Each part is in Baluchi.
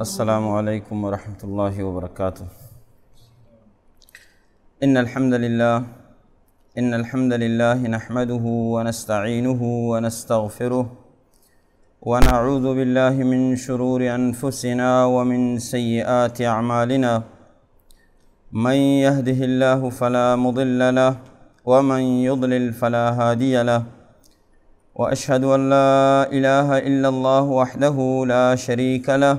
السلام عليكم ورحمة الله وبركاته. إن الحمد لله، إن الحمد لله نحمده ونستعينه ونستغفره، ونعوذ بالله من شرور أنفسنا ومن سيئات أعمالنا. من يهده الله فلا مضل له، ومن يضلل فلا هادي له. وأشهد أن لا إله إلا الله وحده لا شريك له،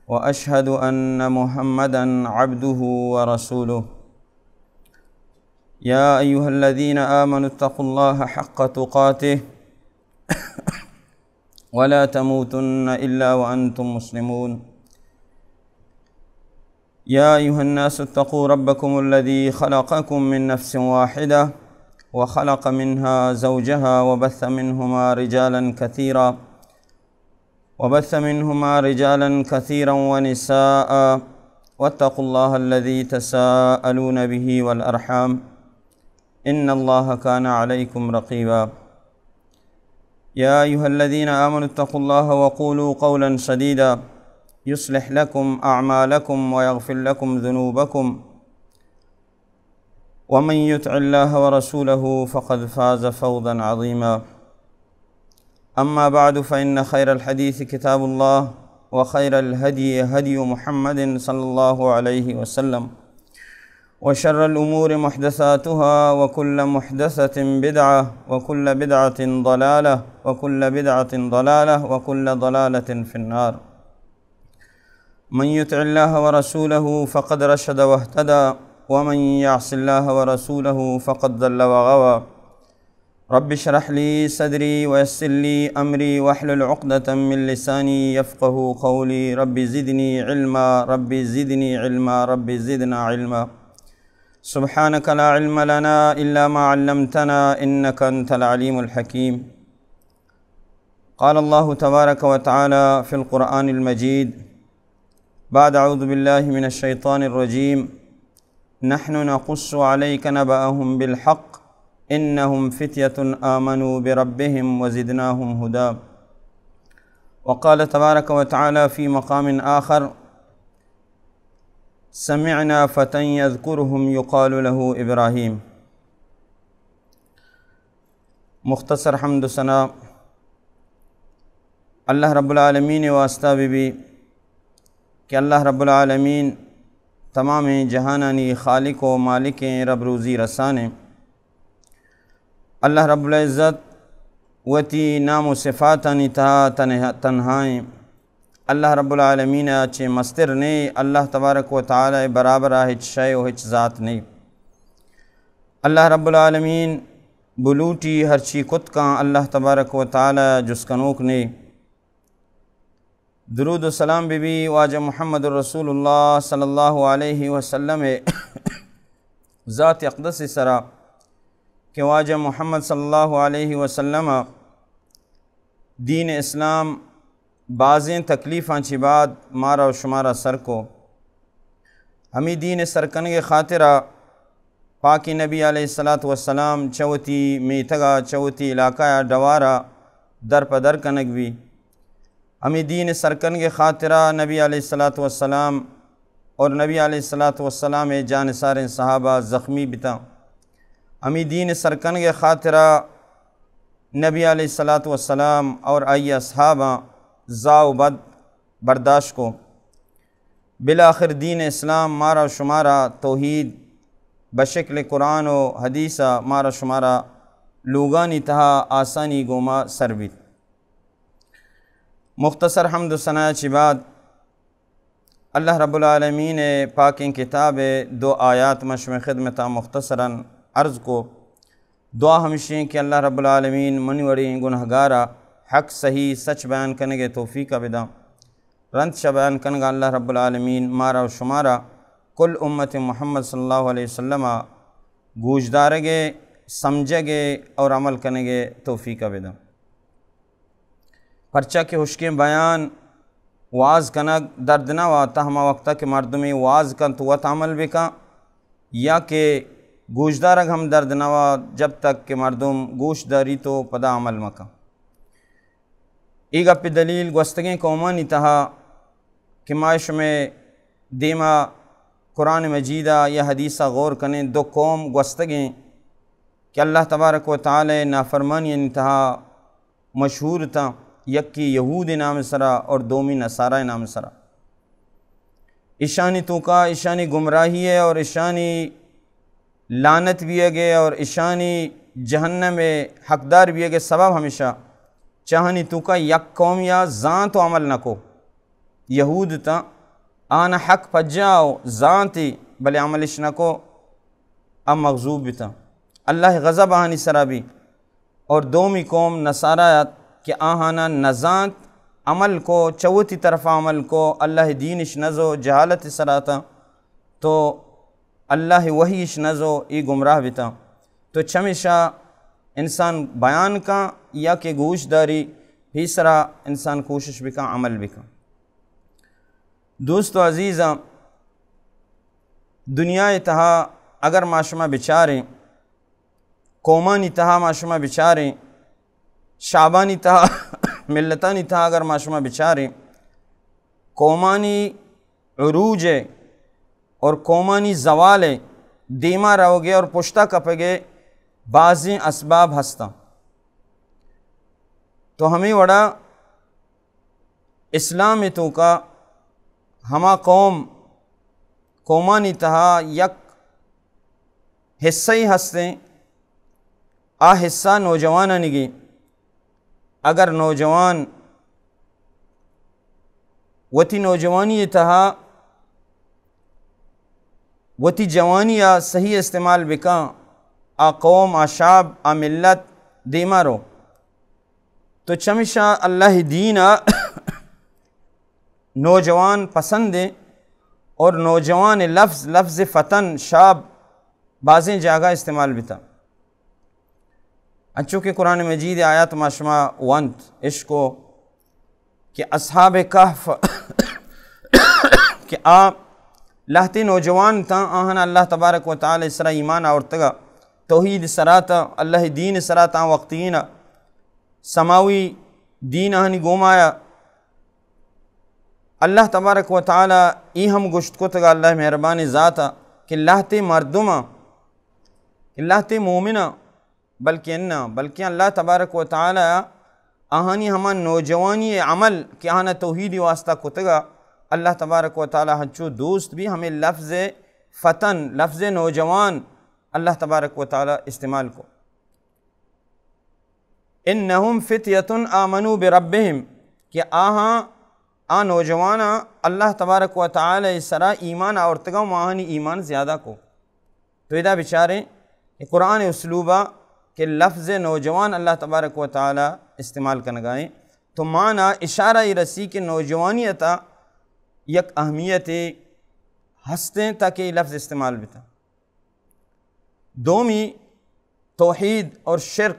وأشهد أن محمدا عبده ورسوله. يا أيها الذين آمنوا اتقوا الله حق تقاته ولا تموتن إلا وأنتم مسلمون. يا أيها الناس اتقوا ربكم الذي خلقكم من نفس واحدة وخلق منها زوجها وبث منهما رجالا كثيرا، وبث منهما رجالا كثيرا ونساء، واتقوا الله الذي تساءلون به والأرحام، إن الله كان عليكم رقيبا. يا أيها الذين آمنوا اتقوا الله وقولوا قولا سديدا يصلح لكم أعمالكم ويغفر لكم ذنوبكم، ومن يطع الله ورسوله فقد فاز فوزا عظيما. أما بعد، فإن خير الحديث كتاب الله، وخير الهدي هدي محمد صلى الله عليه وسلم، وشر الأمور محدثاتها، وكل محدثة بدعة، وكل بدعة ضلالة، وكل بدعة ضلالة، وكل ضلالة في النار. من يطع الله ورسوله فقد رشد واهتدى، ومن يعص الله ورسوله فقد ضل وغوى. رب اشرح لي صدري ويسر لي أمري واحلل عقدة من لساني يفقهوا قولي. رب زدني علما، رب زدني علما، رب زدنا علما. سبحانك لا علم لنا إلا ما علمتنا إنك أنت العليم الحكيم. قال الله تبارك وتعالى في القرآن المجيد بعد أعوذ بالله من الشيطان الرجيم: نحن نقص عليك نبأهم بالحق إنهم فتية آمنوا بربهم وزدناهم هدى. وقال تبارك وتعالى في مقام آخر: سمعنا فتى يذكرهم يقال له إبراهيم. مختصر حمد و ثنا اللہ رب العالمین ءِ واسطہ بہ بی کہ اللہ رب العالمین تمامیں جہانانی خالق و مالکیں، رب روزی رسانیں۔ اللہ رب العزت وتی نام و صفاتانی تہا تنہا، تنہائیں۔ اللہ رب العالمین ءَ چہ مستر نے، اللہ تبارک و تعالی ءِ برابر ءَ ہچ شے و ہچ ذات نے۔ اللہ رب العالمین بلوٹی ہرچی کت کاں، اللہ تبارک و تعالی جست کنوک نے۔ درود و سلام بہ بی واجہ محمد رسول اللہ صلی اللہ علیہ وسلم ءِ ذات اقدس ءِ سرا کہ واجہ محمد صلی اللہ علیہ وسلم ءَ دین اسلام بازیں تکلیفاں چہ بعد مارا و شمارا سر کو۔ ہمے دین ءِ سر کنگ ءِ خاطرا پاکیں نبی علیہ الصلوۃ والسلام چہ وتی میتگ ءَ، چہ وتی علاقہ ءَ، ڈوار ءَ در پہ در کنگ بی۔ ہمے دین ءِ سر کنگ ءِ خاطرا نبی علیہ الصلوۃ والسلام اور نبی علیہ الصلوۃ والسلام ءِ جانثاریں صحابہ زخمی بتاں۔ ہمے دین ءِ سر کنگ ءِ خاطرا نبی علیہ الصلوۃ والسلام اور آئی اصحاباں زاہ و بد برداشت کو۔ بالآخر دین اسلام مارا و شمارا توحید بشکل قرآن و حدیث ءَ مارا شمارا لوگانی تہا آسانی گوما سر بیت۔ مختصر حمد و ثنا چہ بعد اللہ رب العالمین ءِ پاکیں کتاب ءِ دو آیات من شمئے خدمتا مختصراً عرض کو۔ دعا ہمشیں کہ اللہ رب العالمین منی وڑیں گنہگارا حق، صحیح، سچ بیان کنگ ءِ توفیق ءَ بداں۔ رند چہ بیان کنگا اللہ رب العالمین مارا و شمارا کل امت محمد صلی اللہ علیہ وسلم ءَ گوشدارگ ءِ، سمجھگ ءِ اور عمل کنگ ءِ توفیق ءَ بداں۔ پرچا کہ ہشکیں بیان، واز کنگ درد نہ وات، ہما وقتا کہ مردمے واز کنت وت عمل بکن، یا کہ گوشدارگ ہم درد نہ وات جب تک کہ مردم گوش داریت و پدا عمل مکن۔ اے گپ دلیل گوستگیں قومانی تہا کہ ما شمے دیما قرآن مجید ءَ یا حدیث ءَ غور کنیں، دو قوم گوستگیں کہ اللہ تبارک و تعالی نافرمانی انتہا مشہور تاں، یکی یہود نام سرا اور دومی نصارہ نام سرا۔ ایشانی توکا ایشانی گمراہی ہے اور ایشانی لعنت بیئگ ءِ اور ایشانی جہنم ءِ حقدار بیئگ ءِ سبب ہمیشہ چاہانی توکا یک قوم یا زانت و عمل نہ کو۔ یہود تاں، آنا حق پجا و زانتی، بلے عملش نہ کو، ام مغضوب بتاں۔ اللہ غضب آہانی سرا بی۔ اور دومی قوم نصارا ات کہ آہانا نزانت، عمل کو، چوتی طرفا عمل کو، اللہ دینش نزو، جہالت سرا تاں، تو اللہ وحیش نزو، ای گمراہ بتاں۔ تو چمیشا انسان بیان کن یا کہ گوش داری، پیسرا انسان کوشش بکن، عمل بکن۔ دوست و عزیزاں، دنیا تہا اگر ما شما بچاریں، قومانی تہا ما شما بچاریں، شعبانی تہا، ملتانی تہا اگر ما شما بچاریں، قومانی عروج ءِ اور قومانی زوال ءِ دیما روگ ءِ اور پشتا کپگ ءِ بازیں اسباب ہستاں۔ تو ہمے وڑا اسلام ءِ توکا ہما قوم، قومانی تہا یک حصہ ہستیں، آ حصہ نوجوانانیگیں۔ اگر نوجوان وتی نوجوانی تہا وتی جوانی ءَ صحیح استعمال بکن، آ قوم، آ شعب، آ ملت دیما رو۔ تو چمیشا اللہ دین ءَ نوجوان پسند ہیں اور نوجوان لفظ، لفظ فتن، شاب بازیں جاگہ استعمال بیتا۔ انچو کہ قرآن مجید آیات ما شما وانت، اشکو کہ اصحاب کہف کہ آ لہتے نوجوان تاں، آہاں اللہ تبارک و تعالی سرا ایمان آورتگا، توحید سرا تا، اللہ دین سرا تا وقتینا سماوی دین آہانی گومایا۔ اللہ تبارک و تعالی ای ہم گوشت کتگا، اللہ مہربان ذات کہ لہتے مردم، کہ لہتے مومن، بلکہ اناں، بلکہ اللہ تبارک و تعالی آہانی ہما نوجوانی عمل کہ آہاں توحیدی واسطہ کتگا، اللہ تبارک و تعالی ہنچو دوست بھی ہمیں لفظ فتن، لفظ نوجوان اللہ تبارک و تعالی استعمال کو۔ انہم فتیۃ آمنوا بربہم، کہ آہاں، آ نوجواناں اللہ تبارک و تعالی سرا ایمان آورتگا و آہانی ایمان زیادہ کو۔ تو ادا بچاریں کہ قرآن اسلوبا کہ لفظ نوجوان اللہ تبارک و تعالی استعمال کنگائیں، تو مانا اشارہ ای رسی کہ نوجوانی اتا یک اہمیت ہستیں تاکہ یہ لفظ استعمال بتا۔ دومی، توحید اور شرک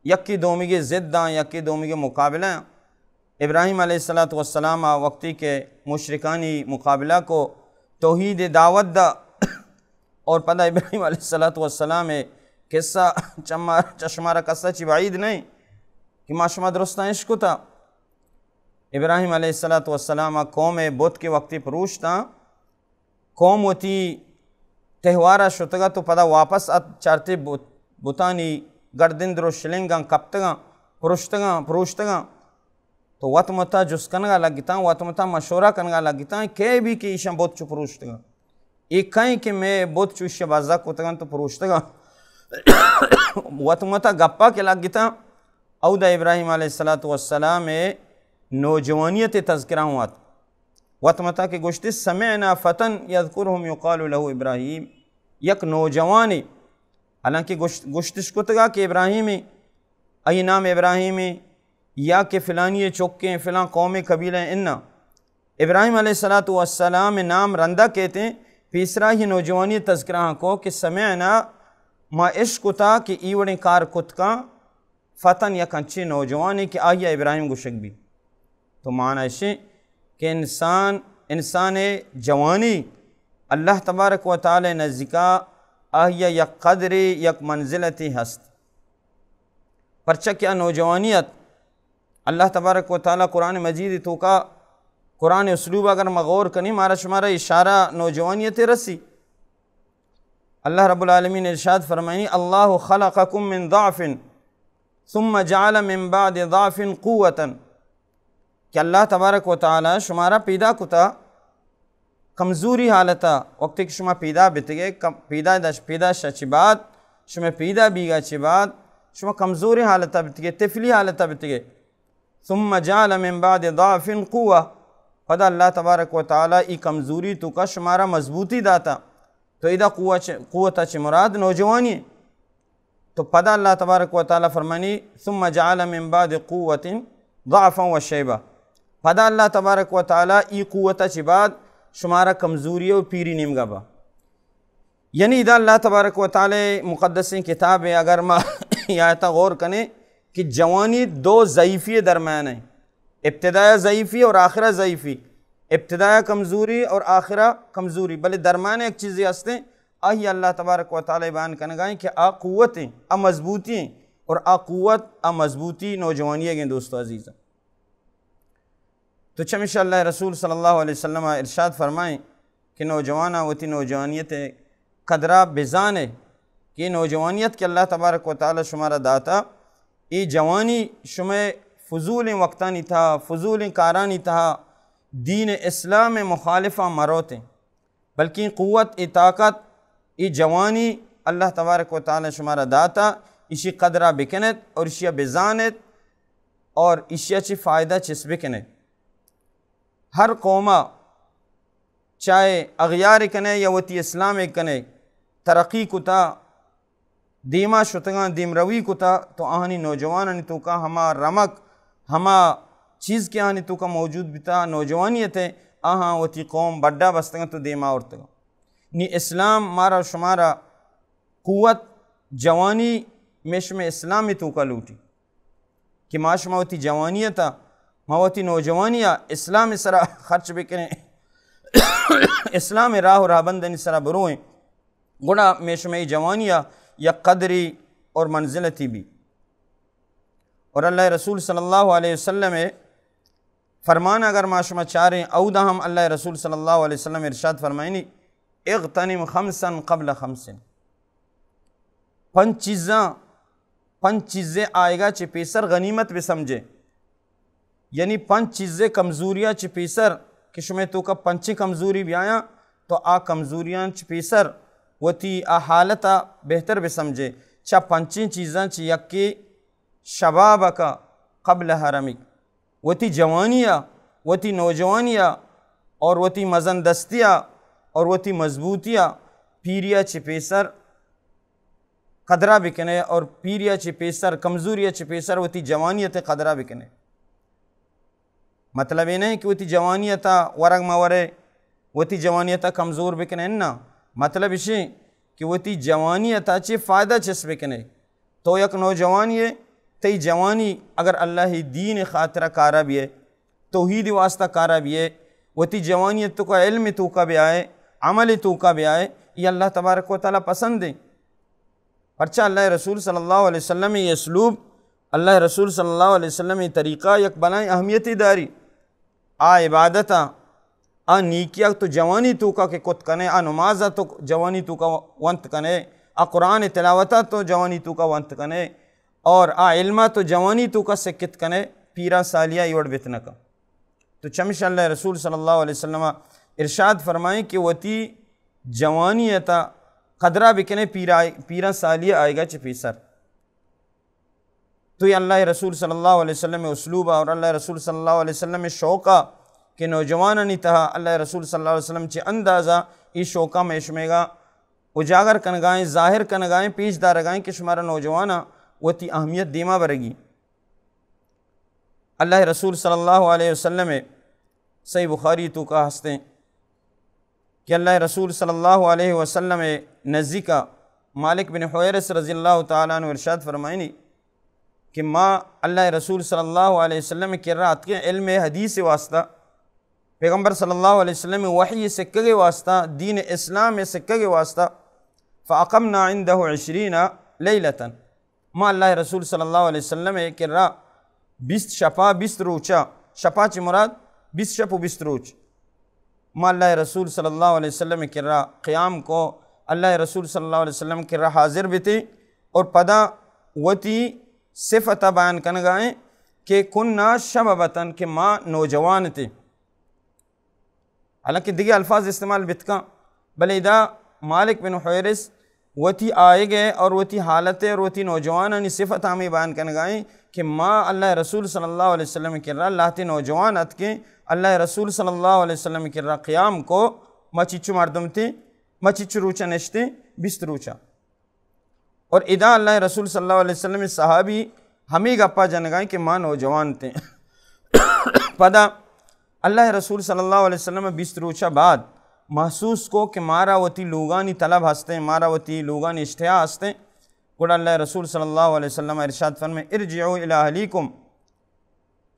یکی دومی کے ضد آں، یکی دومی کے مقابلہ آں۔ ابراہیم علیہ الصلوۃ والسلام آ وقتی کہ مشرکانی مقابلہ کو، توحید دعوت دا، اور پدا ابراہیم علیہ الصلوۃ والسلام قصہ چما-، چشمارا قصہ چی بعید نہیں کہ ما شما درستاں اشکتا۔ ابراہیم علیہ الصلوۃ والسلام قوم بت کے وقتی پروشتاں، قوم وتی تہوارا شتگا تو پدا واپس ات، چارتے بت-، بتانی گردن درو شلنگاں کپتگاں، پروشتگاں، پروشتگاں۔ تو وت متا جست کنگا لگتاں، وت متا مشورہ کنگا لگتاں، کئے بھی کہ ایشاں بت چو پروشتگاں، اے کئیں کہ مئے بت چو ایشی بزگ کتگاں تو پروشتگاں۔ وت متا گپا کہ لگتاں، اودا ابراہیم علیہ الصلوۃ والسلام نوجوانیت تذکرہ ہوں ات۔ وت متا کہ گوشتے، سمعنا فتى يذكرهم يقال له إبراهيم، یک نوجوانے، حالانکہ گوشت-، گوشتش کتگا کہ ابراہیمیں، ای نام ابراہیمیں، یا کہ فلانی چکیں، فلان قوم قبیلہ انا۔ ابراہیم علیہ الصلوۃ والسلام نام رندا کہتے، پیسرا یہ نوجوانی تذکرہ کو کہ سمعنا، ما اشکتا کہ ای وڑیں کار کتکاں، فتن یک انچیں نوجوانے کہ آئی ء ابراہیم گوشگ بی۔ تو معنی اشیں کہ انسان، انسان جوانی اللہ تبارک و تعالی نزدیکا آئی ء یک قدرے، یک منزلتے ہست۔ پرچہ کہ آ نوجوانی ات، اللہ تبارک و تعالی قرآن مجید توکا قرآن اسلوب اگر ما غور کنیں، مارا شمارا اشارہ نوجوانیت رسی۔ اللہ رب العالمین ارشاد فرمائنی، "اللہ خلقکم من ضعف ثم جعل من بعد ضعف قوة"، کہ اللہ تبارک و تعالی شمارا پیدا کتا کمزوری حالتا، وقتی کہ شما پیدا بتگے، کم-، پیدا داشت، پیدا شا چی بعد، شما پیدا بیگا چی بعد، شما کمزوری حالتا بتگے، طفلی حالتا بتگے۔ ثم جعل من بعد ضعف قوة، پدا اللہ تبارک و تعالی ای کمزوری توکا شمارا مضبوطی داتا۔ تو ادا قوت چ-، قوت چ مراد نوجوانی۔ تو پدا اللہ تبارک و تعالی فرمانی، "ثم جعل من بعد قوة ضعفا وشيبة"، پدا اللہ تبارک و تعالی ای قوت چ بعد شمارا کمزوری و پیری نیمگا با۔ یعنی ادا اللہ تبارک و تعالی مقدسیں کتاب ہے، اگر ما ای آیتا غور کنیں کہ جوانی دو ضعیفی درمیان ہے، ابتدایا ضعیفی اور آخرا ضعیفی، ابتدایا کمزوری اور آخرا کمزوری، بلے درمیان ایک چیزی ہستیں، آہی اللہ تبارک و تعالی بیان کنگائیں کہ آ قوت ہیں، آ مضبوطی ہیں، اور آ قوت، آ مضبوطی نوجوانی ہے، دوستو عزیزاں۔ تو چمیشا اللہ رسول صلی اللہ علیہ وسلم ارشاد فرمائیں کہ نوجواناں وتی نوجوانیت قدرا بزانے کہ نوجوانیت کہ اللہ تبارک و تعالی شمارا داتا، ای جوانی شمے فضولیں وقتانی تہا، فضولیں کارانی تہا، دین اسلام مخالفاں مروتیں، بلکیں قوت، ای طاقت، ای جوانی اللہ تبارک و تعالی شمارا داتا، اشی قدرا بکنت اور اشیا بزانت اور اشیا چی فائدہ چس بکنت۔ ہر قوما چاہے اغیار کنے یا وتی اسلام کنے، ترقی کتا، دیما شتگاں، دیمروی کتا، تو آہانی نوجوانانی توکا ہما رمق، ہما چیز کہ آہانی توکا موجود بیتا، نوجوانیت ء، آہاں وتی قوم بڈا بستگاں تو دیما آورتگاں۔ نی اسلام مارا و شمارا قوت، جوانی، مئے شمئے اسلام توکا لوٹی کہ ما شما وتی جوانی تا، ما وتی نوجوانی ء اسلام سرا خرچ بکنیں، اسلام راہ و راہبندانی سرا برویں، گڑا مئے شمئے جوانی ء یک قدری اور منزلتی بی۔ اور اللہ رسول صلی اللہ علیہ وسلم ء فرمان اگر ما شما چاریں، اودا ہم اللہ رسول صلی اللہ علیہ وسلم ارشاد فرمائنی، "اغتنم خمسا قبل خمس"، پنچ چیزاں، پنچ چیزیں آئیگا چہ پیسر غنیمت بہ سمجھے۔ یعنی پنچ چیزے کمزوریا چہ پیسر کہ شمے توکا پنچیں کمزوری بیایاں، تو آ کمزوریاں چہ پیسر وتی آ حالتا بہتر بہ سمجھے۔ چا پنچیں چیزاں چہ یکے شبابک قبل ہرمک، وتی جوانیا، وتی نوجوانیا اور وتی مزن دستیا اور وتی مضبوطیا پیریا چہ پیسر قدرا بکنے اور پیریا چہ پیسر، کمزوریا چہ پیسر وتی جوانیت قدرا بکنے۔ مطلب اے نہ کہ وتی جوانیتا ورگ مہ ورے، وتی جوانیتا کمزور بکنے، نہ۔ مطلب اشی کہ وتی جوانیتا چہ فائدہ چس بکنے۔ تو یک نوجوانے، تئی جوانی اگر اللہ دین خاطرا کارا بیئے، توحید واسطہ کارا بیئے، وتی جوانی توکا علم توکا بیائے، عمل توکا بیائے، یہ اللہ تبارک و تعالی پسند ہیں۔ پرچا اللہ رسول صلی اللہ علیہ وسلم یہ اسلوب، اللہ رسول صلی اللہ علیہ وسلم یہ طریقہ یک بلائیں اہمیتی داری۔ آ عبادت آ، آ نیکیا تو جوانی توکا کہ کت کنے، آ نماز تو جوانی توکا ونت کنے، آ قرآن تلاوتا تو جوانی توکا ونت کنے، اور آ علما تو جوانی توکا سکت کنے، پیرا سالیا ایوڑ بت نکا۔ تو چمش اللہ رسول صلی اللہ علیہ وسلم ارشاد فرمائیں کہ وتی جوانی تا قدرہ بکنے، پیرا، پیرا سالی آئیگا چہ پیسر۔ تو یہ اللہ رسول صلی اللہ علیہ وسلم اسلوب اور اللہ رسول صلی اللہ علیہ وسلم شوقا کہ نوجوانانی تہا اللہ رسول صلی اللہ علیہ وسلم چہ اندازہ ای شوقا میں شمیگا اجاگر کنگائیں، ظاہر کنگائیں، پیش دارگائیں کہ شمارا نوجوانا وتی اہمیت دیما برگی۔ اللہ رسول صلی اللہ علیہ وسلم صحیح بخاری توکا ہستیں کہ اللہ رسول صلی اللہ علیہ وسلم نزدیکا مالک بن حویرث رضی اللہ تعالی عنہ ارشاد فرمائنی کہ ما اللہ رسول صلی اللہ علیہ وسلم کرا اتکیں علم حدیث واسطہ، پیغمبر صلی اللہ علیہ وسلم وحی سکگے واسطہ، دین اسلام سکگے واسطہ، فاقمنا عنده عشرین لیلة، ما اللہ رسول صلی اللہ علیہ وسلم کرا بیست شپا، بیست روچا، شپا چہ مراد بیست شپ و بیست روچ ما اللہ رسول صلی اللہ علیہ وسلم کرا قیام کو، اللہ رسول صلی اللہ علیہ وسلم کرا حاضر بیتے اور پدا وتی صفت بیان کنگائیں کہ کنا شبابتن، کہ ما نوجوان تے۔ حالانکہ دیگہ الفاظ استعمال بتکاں، بلے ادا مالک بن حویرث وتی آئیگ ء اور وتی حالت ء اور وتی نوجوانانی صفت ہمیں بیان کنگائیں کہ ما اللہ رسول صلی اللہ علیہ وسلم کرا لہتے نوجوان اتکیں، اللہ رسول صلی اللہ علیہ وسلم کرا قیام کو، ما چچو مردم تیں، ما چچو روچا نشتیں، بیست روچا۔ اور ادا اللہ رسول صلی اللہ علیہ وسلم صحابی ہمیں گپا جنگائیں کہ ما نوجوان تیں۔ پدا اللہ رسول صلی اللہ علیہ وسلم بیست روچہ بعد محسوس کو کہ مارا وتی لوگانی طلب ہستیں، مارا وتی لوگانی اشتہا ہستیں۔ گڑا اللہ رسول صلی اللہ علیہ وسلم ارشاد فرمائے، ارجعوا الی اہلیکم،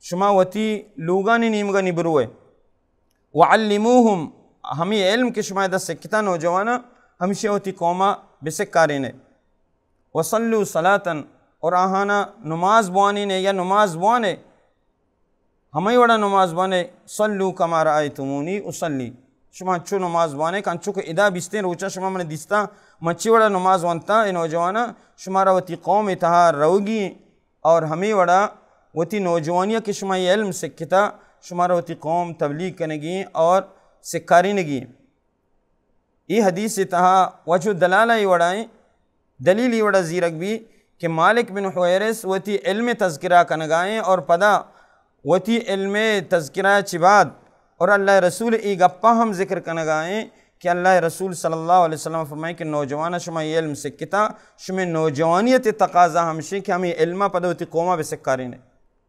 شما وتی لوگانی نیمگا نی بروئے۔ وعلموہم، ہمیں علم کہ شما ادا سکتا نوجوانا، ہمشی وتی قوما بسکارینے۔ وصلوا صلاتا، اور آہانا نماز بوانینے یا نماز بوانے، ہمیں وڑا نماز بوانے، صلوا کما رأیتمونی اصلی، شما چو نماز بوانے کہ انچو کہ ادا بیستیں روچا شما من دیستا، من چی وڑا نماز وانتا، اے نوجوانا شمارا وتی قوم تہا روگی اور ہمیں وڑا وتی نوجوانیا کہ شما یہ علم سکھتا، شمارا وتی قوم تبلیغ کنگی اور سکارینگی۔ یہ حدیث تہا وجہ دلالہ یہ وڑائیں، دلیل یہ وڑا زیرک بھی کہ مالک بن حویرث وتی علم تذکرہ کنگائیں اور پدا وتی علم تذکرہ چی بعد اور اللہ رسول ای گپا ہم ذکر کنگائیں کہ اللہ رسول صلی اللہ علیہ وسلم فرمائیں کہ نوجوان شما یہ علم سکھتا، شما نوجوانیت تقاضا ہمشی کہ ہمیں علم پدا وتی قوما بسکارین۔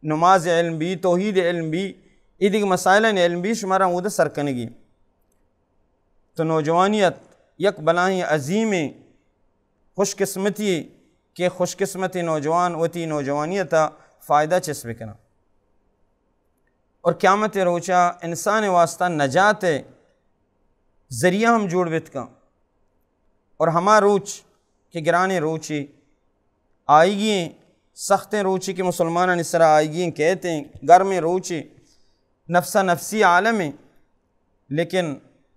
نماز علم بھی، توحید علم بھی، یہ دیگہ مسائل علم بھی شمارا اود سر کنگی۔ تو نوجوانیت یک بلاہیں عظیمیں خوش قسمتی کہ خوش قسمت نوجوان وتی نوجوانیتا فائدہ چس بکناں اور قیامت روچا انسان واسطہ نجات ذریعہ ہم جوڑ بتکاں۔ اور ہما روچ کہ گرانیں روچے آئیگی ہیں، سختیں روچے کہ مسلمانانی سرا آئیگی ہیں، کہتے ہیں گرمیں روچے، نفسا نفسی عالم ہیں، لیکن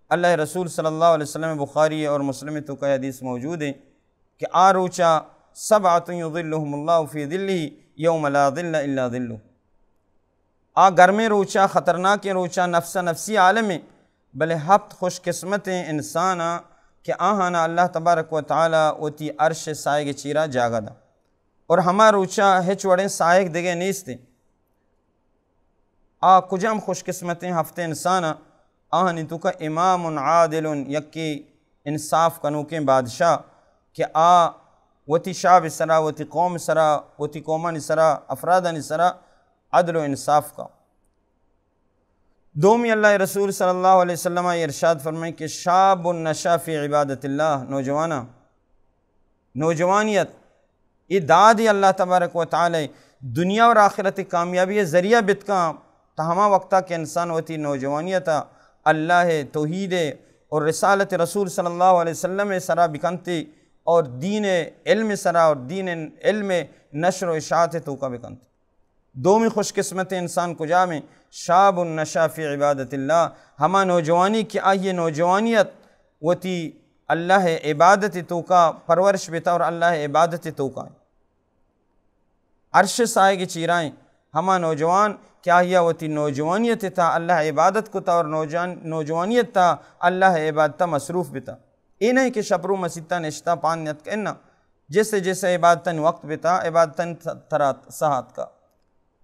اللہ رسول صلی اللہ علیہ وسلم، بخاری اور مسلم توکا حدیث موجود ہیں کہ آ روچا سبعة يظلهم الله في ظله يوم لا ظل إلا ظله۔ آ گرمیں روچا، خطرناکیں روچا، نفسا نفسی عالم ہیں، بلے ہپت خوش قسمتیں انسان آ کہ آہانا اللہ تبارک و تعالی وتی عرش سائگ چیرا جاگہ دا اور ہما روچا ہچ وڑیں سائگ دگہ نیست۔ آ کجام خوش قسمتیں ہفتیں انسان آ؟ آہانی توکا امام عادل، یکی انصاف کنوکیں بادشاہ کہ آ وتی شعب سرا، وتی قوم سرا، وتی قومانی سرا، افرادانی سرا عدل و انصاف کا۔ دومی اللہ رسول صلی اللہ علیہ وسلم ارشاد فرمائیں کہ شاب نشا فی عبادت اللہ، نوجوانا نوجوانیت، یہ داد اللہ تبارک و تعالی دنیا اور آخرت کامیابی ذریعہ بتکاں۔ تا ہما وقتا کہ انسان وتی نوجوانیتا اللہ توحید اور رسالت رسول صلی اللہ علیہ وسلم سرا بکنتے اور دین علم سرا اور دین علم نشر و اشاعت توکا بکنتے۔ دومی خوش قسمت انسان کجام ہیں؟ شاب نشا فی عبادت اللہ، ہما نوجوانی کہ آئی نوجوانیت وتی اللہ عبادت توکا پرورش بیتا اور اللہ عبادت توکا عرش سائگ چیرائیں۔ ہما نوجوان کہ آئی وتی نوجوانیت تا اللہ عبادت کتا اور نوجوان، نوجوانیت تا اللہ عبادت مصروف بیتا۔ اے نہیں کہ شپرو مسیتا نشتا پان نیت کرنا، جیسے جیسے عبادتاں وقت بتا، عبادتاں ترا ساعت کا۔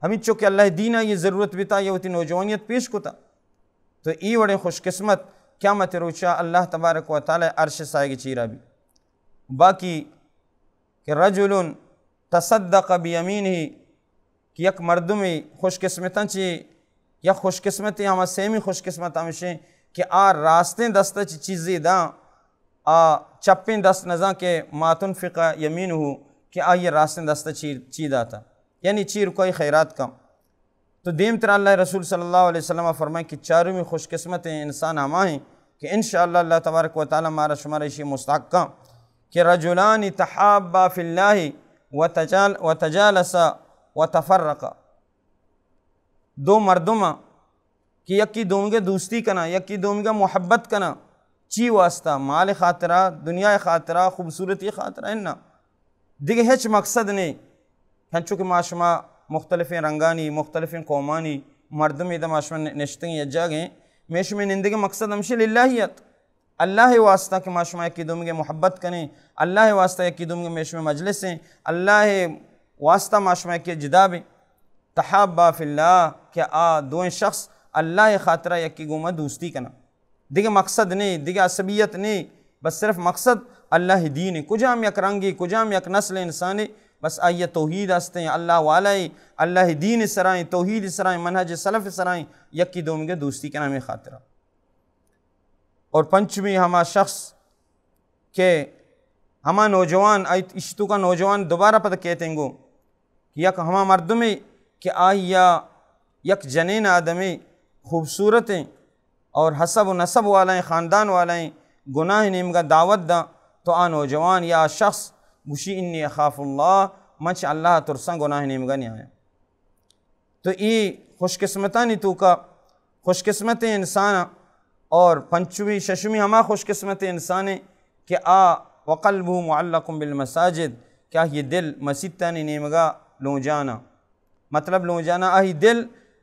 ہمینچو کہ اللہ دین ء یہ ضرورت بتا، یہ وتی نوجوانیت پیش کتا۔ تو ای وڑیں خوش قسمت قیامت روچا اللہ تبارک و تعالی عرش سائگ چیرا بھی۔ باقی کہ رجل تصدق بیمینہ، کہ یک مردمے خوش قسمتاں چی، یک خوش قسمتے ہما سیمی خوش قسمت ہمشیں کہ آ راستیں دست چی چیزے داں، آ چپیں دست نزاں کہ ما تنفق یمینہ، کہ آئی راستیں دست چی، چی داتا، یعنی چی رکائی خیرات کم۔ تو دیم تر اللہ رسول صلی اللہ علیہ وسلم فرمائیں کہ چارمی خوش قسمت انسان ہما ہیں کہ انشاءاللہ اللہ تبارک و تعالی مارا شمارا اشی مستحق کم کہ رجلان تحابا فی اللہ وتجال-، وتجالسا وتفرقا۔ دو مردم کہ یکی دومگے دوستی کناں، یکی دومگے محبت کناں۔ چی واسطہ؟ مال خاطرہ، دنیا خاطرہ، خوبصورتی خاطرہ؟ اناں۔ دگہ ہچ مقصد نیں۔ ہنچو کہ ما شما مختلفیں رنگانی، مختلفیں قومانی مردم ادا ما شما نشتگیں یک جاگہ ایں، مئے شمئے نندگیں مقصد ہمشی للہیت۔ اللہ واسطہ کہ ما شما یکی دومگے محبت کنیں، اللہ واسطہ یکی دومگے مئے شمئے مجلس ایں، اللہ واسطہ ما شما یکی جدا بیں۔ تحابا فی اللہ، کہ آ دوئیں شخص اللہ خاطرہ یکی گوما دوستی کناں۔ دگہ مقصد نیں، دگہ عصبیت نیں، بس صرف مقصد اللہ دین ایں۔ کجام یک رنگے، کجام یک نسل انسانے، بس آئی توحید ہستیں، اللہ والائیں، اللہ دین سرائیں، توحید سرائیں، منہج سلف سرائیں، یکی دومگے دوستی کناں ہمے خاطرہ۔ اور پنچمی ہما شخص کہ ہما نوجوان، آئی اشتوکا نوجوان دوبارہ پد کیتیں گو، کہ یک ہما مردمے کہ آئیا یک جنین آدمے خوبصورتیں اور حسب و نسب والائیں، خاندان والائیں، گناہ نیمگا دعوت داں، تو آ نوجوان یا آ شخص گوشی، انی اخاف اللہ، من چہ اللہ ترساں، گناہ نیمگا نیایاں۔ تو ای خوش قسمتانی توکا خوش قسمتیں انسان، اور پنچمی، ششمی ہما خوش قسمتیں انسانے کہ آ وقلبه معلق بالمساجد، کہ آئی دل مسیتانی نیمگا لونجانا۔ مطلب لونجانا، آئی دل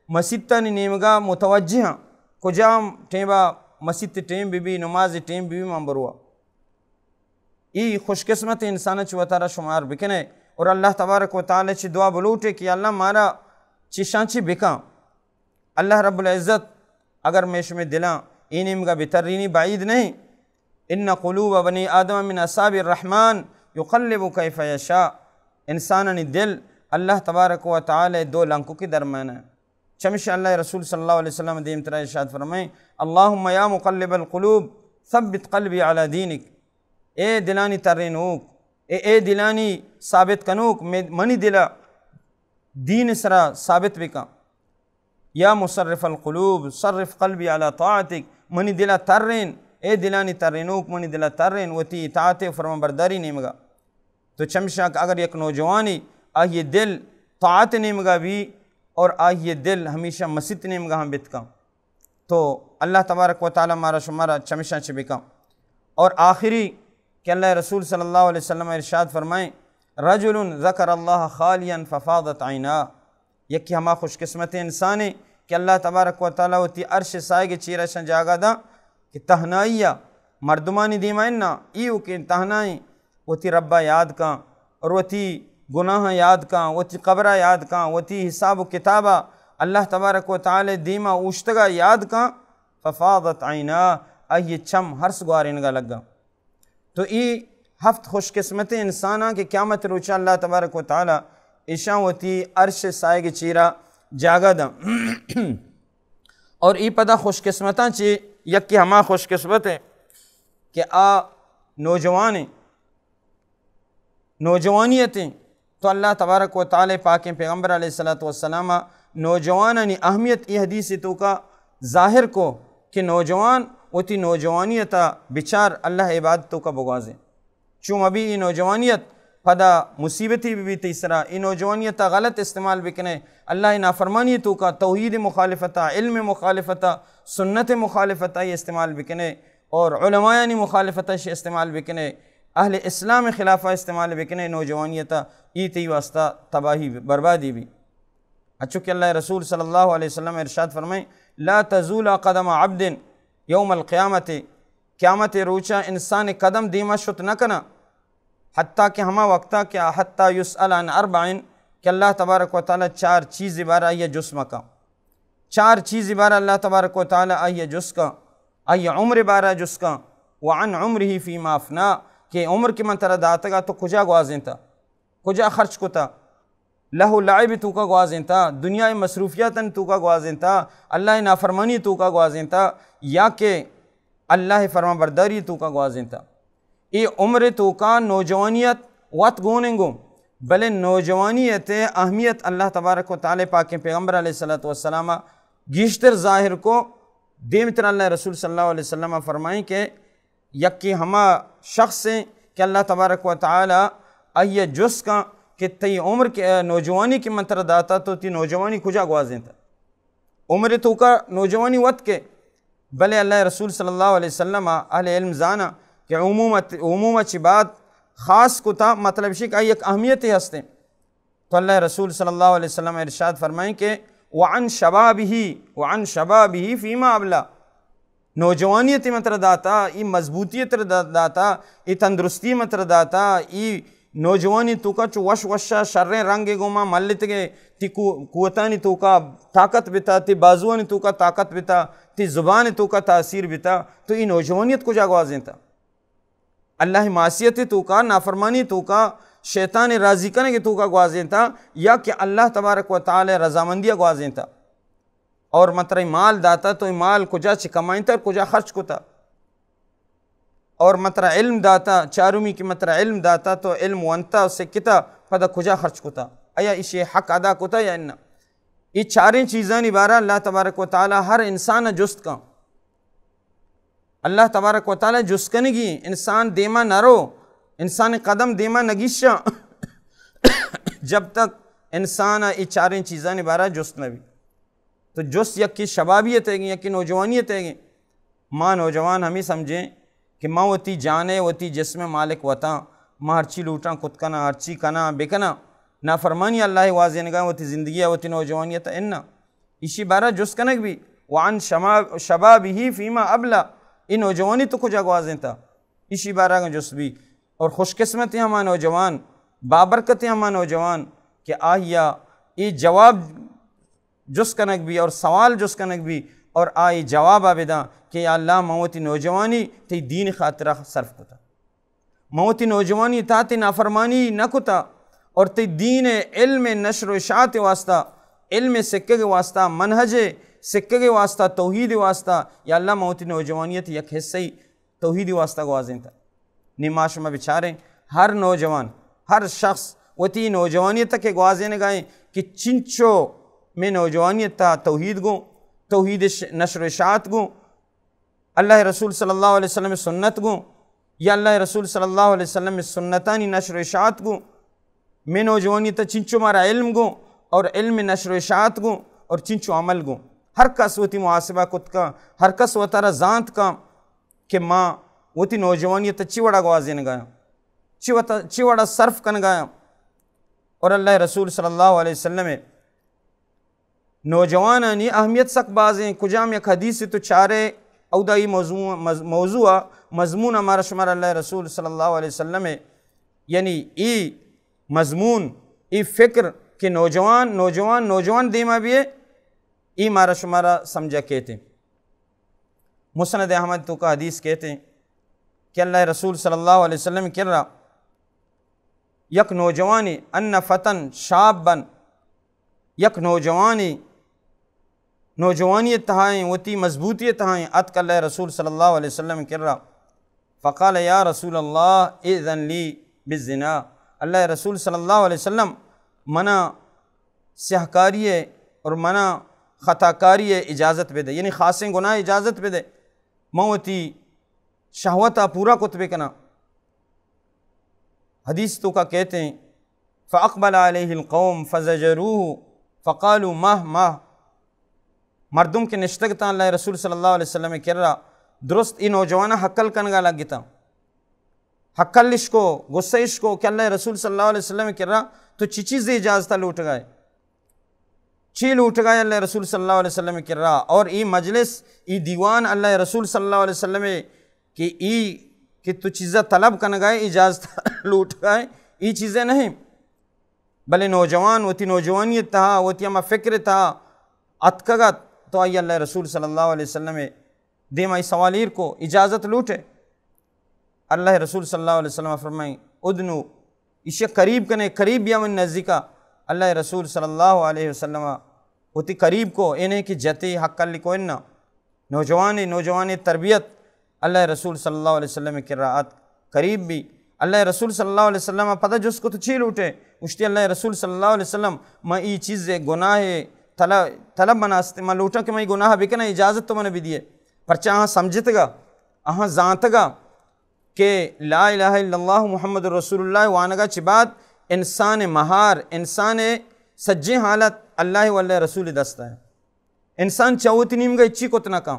مسیتانی نیمگا متوجہ ایں۔ کجام ٹیما مسیت ٹیم بی بی، نماز ٹیم بی بی، من بروا۔ ای خوش قسمت انسان چہ وتارا شمار بکنے اور اللہ تبارک و تعالی چہ دعا بلوٹے کہ اللہ مارا چشاں چی بکاں۔ اللہ رب العزت اگر مئے شمئے دلاں اے نیمگا بترینی، بعید نہیں۔ ان قلوب بنی آدم من اصابع الرحمن یقلب کیف یشاء۔ انسانانی دل اللہ تبارک و تعالی دو لنکوکے درمیان ایں۔ چمیشا اللہ رسول صلی اللہ علیہ وسلم دیمترا ارشاد فرمائیں، اللهم يا مقلب القلوب ثبت قلبي على دينك۔ اے دلانی ترینوک، اے، اے دلانی ثابت کنوک، مے-، منی دلا دین سرا ثابت بکن۔ یا مصرف القلوب صرف قلبي على طاعتك، منی دلا ترین، اے دلانی ترینوک، منی دلا ترین وتی اطاعت و فرمان برداری نیمگا۔ تو چمشا کہ اگر یک نوجوانی آئی دل طاعت نیمگا بی اور آئی دل ہمیشہ مسیت نیمگا ہم بتکاں، تو اللہ تبارک و تعالی مارا شمارا چمشاں چہ بکن۔ اور آخری کہ اللہ رسول صلی اللہ علیہ وسلم ارشاد فرمائیں، رجل ذکر اللہ خالیا ففاضت عینا، یکی ہما خوش قسمت انسانے کہ اللہ تبارک و تعالی وتی عرش سائگ چیرا شان جاگہ دا کہ تہنائی مردمانی دیما انا ایو کہ تہنائیں وتی ربا یاد کاں اور وتی گناہاں یاد کاں، وتی قبرا یاد کاں، وتی حساب و کتابا اللہ تبارک و تعالی دیما اوشتگا یاد کاں، ففاضت عینا، آئی چم ہرس گوارینگا لگا۔ تو ای ہفت خوش قسمتیں انساناں کہ قیامت روچا اللہ تبارک و تعالی ایشاں وتی عرش سائگ چیرا جاگہ داں۔ اور ای پدا خوش قسمتاں چی یکی ہما خوش قسمت ہے کہ آ نوجوان ہیں، نوجوانیت ہیں۔ تو اللہ تبارک و تعالی پاکیں پیغمبر علیہ الصلوۃ والسلام نوجوانانی اہمیت ای حدیث توکا ظاہر کو کہ نوجوان وتی نوجوانیتا بچار اللہ عبادت توکا بگوازیں۔ چون ابھی ای نوجوانیت پدا مصیبتی بی بی تئی سرا، ای نوجوانیتا غلط استعمال بکنے، اللہ نافرمانی توکا، توحید مخالفتا، علم مخالفتا، سنت مخالفتا ای استعمال بکنے اور علمایانی مخالفتا شی استعمال بکنے، اہل اسلام خلافا استعمال بکنے، نوجوانیتا ای تئی واسطہ تباہی بربادی بی۔ اچو کہ اللہ رسول صلی اللہ علیہ وسلم ارشاد فرمائیں، لا تزول قدم عبد یوم القیامت، قیامت روچا انسان قدم دیما شت نہ کنا، حتیٰ کہ ہما وقتا کہ حتیٰ یسأل عن اربع، کہ اللہ تبارک و تعالی چار چیز بارا آئی جست مکا۔ چار چیز بارا اللہ تبارک و تعالی آئی جست کا، آئی عمر بارا جست کا، وعن عمره فيما أفناه، کہ عمر کہ من ترا داتگا تو کجا گوازینتا، کجا خرچ کتا؟ لہو لعب توکا گوازینتا، دنیا مصروفیاتن توکا گوازینتا، اللہ نافرمانی توکا گوازینتا، یا کہ اللہ فرمان برداری توکا گوازینتا۔ اے عمر توکا نوجوانیت وت گوننگو، بلے نوجوانیت اہمیت اللہ تبارک و تعالی پاکیں پیغمبر علیہ الصلوۃ والسلام گیشتر ظاہر کو۔ دیمتر اللہ رسول صلی اللہ علیہ وسلم فرمائیں کہ یکے ہما شخص ہیں کہ اللہ تبارک و تعالی آئی جست کن کہ تئی عمر کہ، نوجوانی کہ من ترا داتا تو تئی نوجوانی کجا گوازینتا؟ عمر توکا نوجوانی وت کے، بلے اللہ رسول صلی اللہ علیہ وسلم اہل علم زانا کہ عمومت، عموم چی بعد خاص کتا، مطلب شی کہ آئی یک اہمیت ہستے۔ تو اللہ رسول صلی اللہ علیہ وسلم ارشاد فرمائیں کہ وعن شبابہ، وعن شبابہ فیما ابلا، نوجوانی تی متر داتا، ای مضبوطی تر دا-، داتا، ای تندرستی متر داتا، ای نوجوانی توکا چو وش وشا شریں رنگ گوما ملتگے، تی قو-، قوتانی توکا طاقت بتا، تی بازوانی توکا طاقت بتا، تی زبان توکا تاثیر بتا، تو ای نوجوانیت کجا گوازینتا؟ اللہ معصیت توکا، نافرمانی توکا، شیطان راضی کنگ توکا گوازینتا، یا کہ اللہ تبارک و تعالی رضامندی گوازینتا؟ اور مترا مال داتا، تو مال کجا چہ کمائینتا اور کجا خرچ کتا؟ اور مترا علم داتا، چارمی کہ مترا علم داتا، تو علم ونتا و سکتا، پدا کجا خرچ کتا؟ آیا ایشی حق ادا کتا یا انا؟ ای چاریں چیزانی بارا اللہ تبارک و تعالی ہر انسان جست کن۔ اللہ تبارک و تعالی جست کنگی، انسان دیما نرو، انسان قدم دیما نگیشا، جب تک انسان ای چاریں چیزانی بارا جست نبی۔ تو جست یکی شبابیت ہے گی، یکی نوجوانیت ہے گی۔ ما نوجوان ہمیں سمجھیں کہ ما وتی جانے، وتی جسم مالک وتاں، ما ہرچی لوٹاں کت کناں، ہرچی کناں بکناں، نافرمانی اللہ واضح نگاہ وتی زندگی، وتی نوجوانیت انا۔ ایشی بارہ جست کنگ بی، وعن شما-، شبابہ فیما ابلا، ای نوجوانی تو کجا گوازینتا؟ ایشی بارہ جست بی۔ اور خوش قسمت ہما نوجوان، بابرکت ہما نوجوان کہ آہیا ای جواب جست کنگ بی اور سوال جست کنگ بی اور آئی جواب بداں کہ یا اللہ، من وتی نوجوانی تی دین خاطرہ صرف کتا۔ من وتی نوجوانی تہا تی نافرمانی نہ کتا اور تی دین علم نشر و اشاعت واسطہ، علم سکگ واسطہ، منہج سکگ واسطہ، توحید واسطہ، یا اللہ، من وتی نوجوانی تی یک حصہ ہی توحید واسطہ گوازینتا۔ نی ما شما بچاریں، ہر نوجوان، ہر شخص وتی نوجوانی تک گوازینگائیں کہ چنچو میں نوجوانی تا توحید گوں، توحید ش-، نشر و اشاعت گوں، اللہ رسول صلی اللہ علیہ وسلم سنت گوں، یا اللہ رسول صلی اللہ علیہ وسلم سنتانی نشر و اشاعت گوں، میں نوجوانی تا چنچو مارا علم گوں اور علم نشر و اشاعت گوں اور چنچو عمل گوں۔ ہر کس وتی محاسبہ کت کا، ہر کس وتارا زانت کا کہ ما وتی نوجوانی تا چی وڑا گوازینگایاں، چی وتا-، چی وڑا صرف کنگایاں۔ اور اللہ رسول صلی اللہ علیہ وسلم نوجوانانی اہمیت سک بازیں۔ کجام یک حدیث تو چارے، اودا ای موضوع، مض-، موضوع، مضمون ہمارا شمار اللہ رسول صلی اللہ علیہ وسلم، یعنی ای مضمون، ای فکر کہ نوجوان، نوجوان، نوجوان دیما بیے، ای مارا شمارا سمجھا کہتے۔ مسند احمد توکا حدیث کہتے کہ اللہ رسول صلی اللہ علیہ وسلم کرا یک نوجوانی، ان فتن شابن، یک نوجوانی، نوجوانی تہائیں، وتی مضبوطی تہائیں، اتک اللہ رسول صلی اللہ علیہ وسلم کرا، فقال یا رسول اللہ، اذن لی بالزنا۔ اللہ رسول صلی اللہ علیہ وسلم منا سیاہکاری اور منا خطاکاری اجازت بدے، یعنی خاصیں گناہ اجازت بدے، من وتی شہوتا پورا کت بکناں۔ حدیث توکا کہتے ہیں، فاقبل علیہ القوم فزجروہ فقالوا مہ مہ۔ مردم کہ نشتگ تاں اللہ رسول صلی اللہ علیہ وسلم کرا، درست ای نوجوان ہکل کنگا لگتا۔ ہکل اشکو، غصہ اشکو کہ اللہ رسول صلی اللہ علیہ وسلم کرا تو چی چیز اجازت لوٹگائے؟ چی لوٹگائے اللہ رسول صلی اللہ علیہ وسلم کرا؟ اور ای مجلس، ای دیوان اللہ رسول صلی اللہ علیہ وسلم کہ ای کہ تو چیزا طلب کنگائے، اجازت لوٹگائے، ای چیزیں نہیں۔ بلے نوجوان وتی نوجوانی تہا، وتی ہما فکر تہا اتکگ ات، تو آئی اللہ رسول صلی اللہ علیہ وسلم دیما ای سوال ایر کو، اجازت لوٹے۔ اللہ رسول صلی اللہ علیہ وسلم فرمائیں، ادنو، ایشی قریب کنے، قریب بیا من نزدیکا۔ اللہ رسول صلی اللہ علیہ وسلم وتی قریب کو، انے کہ جتی حق کلی کو انا۔ نوجوان، نوجوان تربیت اللہ رسول صلی اللہ علیہ وسلم کرا ات قریب بی۔ اللہ رسول صلی اللہ علیہ وسلم پدا جست کو تو چی لوٹے؟ گوشتی اللہ رسول صلی اللہ علیہ وسلم، من ای چیز گناہ طلب، طلب مناستے، من لوٹاں کہ من ای گناہ بکناں، اجازت تو من بدیے۔ پرچہ آہاں سمجھتگا، آہاں زانتگا کہ لا الہ الا اللہ محمد رسول اللہ وانگا چہ بعد انسان مہار، انسان سجیں حالت اللہ و اللہ رسول دست ہے۔ انسان چہ وتی نیمگا ہچی کت نہ کن۔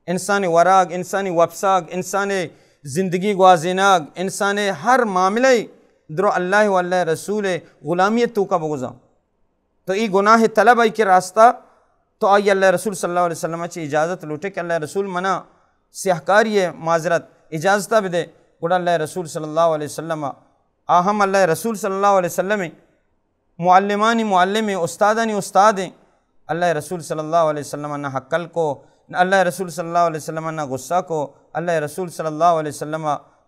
انسان وراگ، انسان وپساگ، انسان زندگی گوازیناگ، انسان ہر معاملہ درو اللہ و اللہ رسول غلامی توکا بگزاں۔ تو ای گناہ طلب آئی کہ راستہ تو آئی اللہ رسول صلی اللہ علیہ وسلم چہ اجازت لوٹے کہ اللہ رسول منا سیاہکاری معذرت اجازتہ بدے۔ گڑا اللہ رسول صلی اللہ علیہ وسلم آ ہم اللہ رسول صلی اللہ علیہ وسلم معلمانی معلم، استادانی استاد ہیں۔ اللہ رسول صلی اللہ علیہ وسلم نہ ہکل کو، نہ اللہ رسول صلی اللہ علیہ وسلم نہ غصہ کو۔ اللہ رسول صلی اللہ علیہ وسلم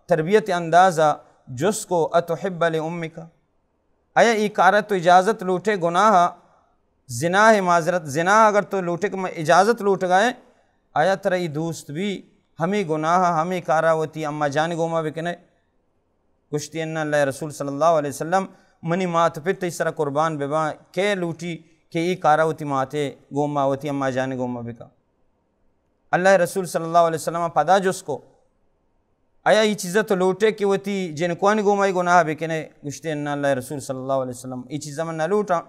تربیت اندازہ جس کو، اتحب لامک، آیا ای کارا تو اجازت لوٹے گناہ، زنا ہے معذرت، زنا اگر تو لوٹے کہ میں اجازت لوٹ گئے، آیا ترا ای دوست بھی ہمیں گناہ، ہمیں کارا وتی اما جان گوما بکنے؟ گوشتی، ان اللہ رسول صلی اللہ علیہ وسلم، منی مات پت تئی سرا قربان بباں، کے لوٹی کہ ای کارا وتی ماتے گوما، وتی اما جان گوما بکا؟ اللہ رسول صلی اللہ علیہ وسلم پدا جست کو، آیا ای چیزا تو لوٹے کہ وتی جنکوانی گوما ای گناہ بکنے؟ گوشتی، ان اللہ رسول صلی اللہ علیہ وسلم، ای چیزا من نہ لوٹاں،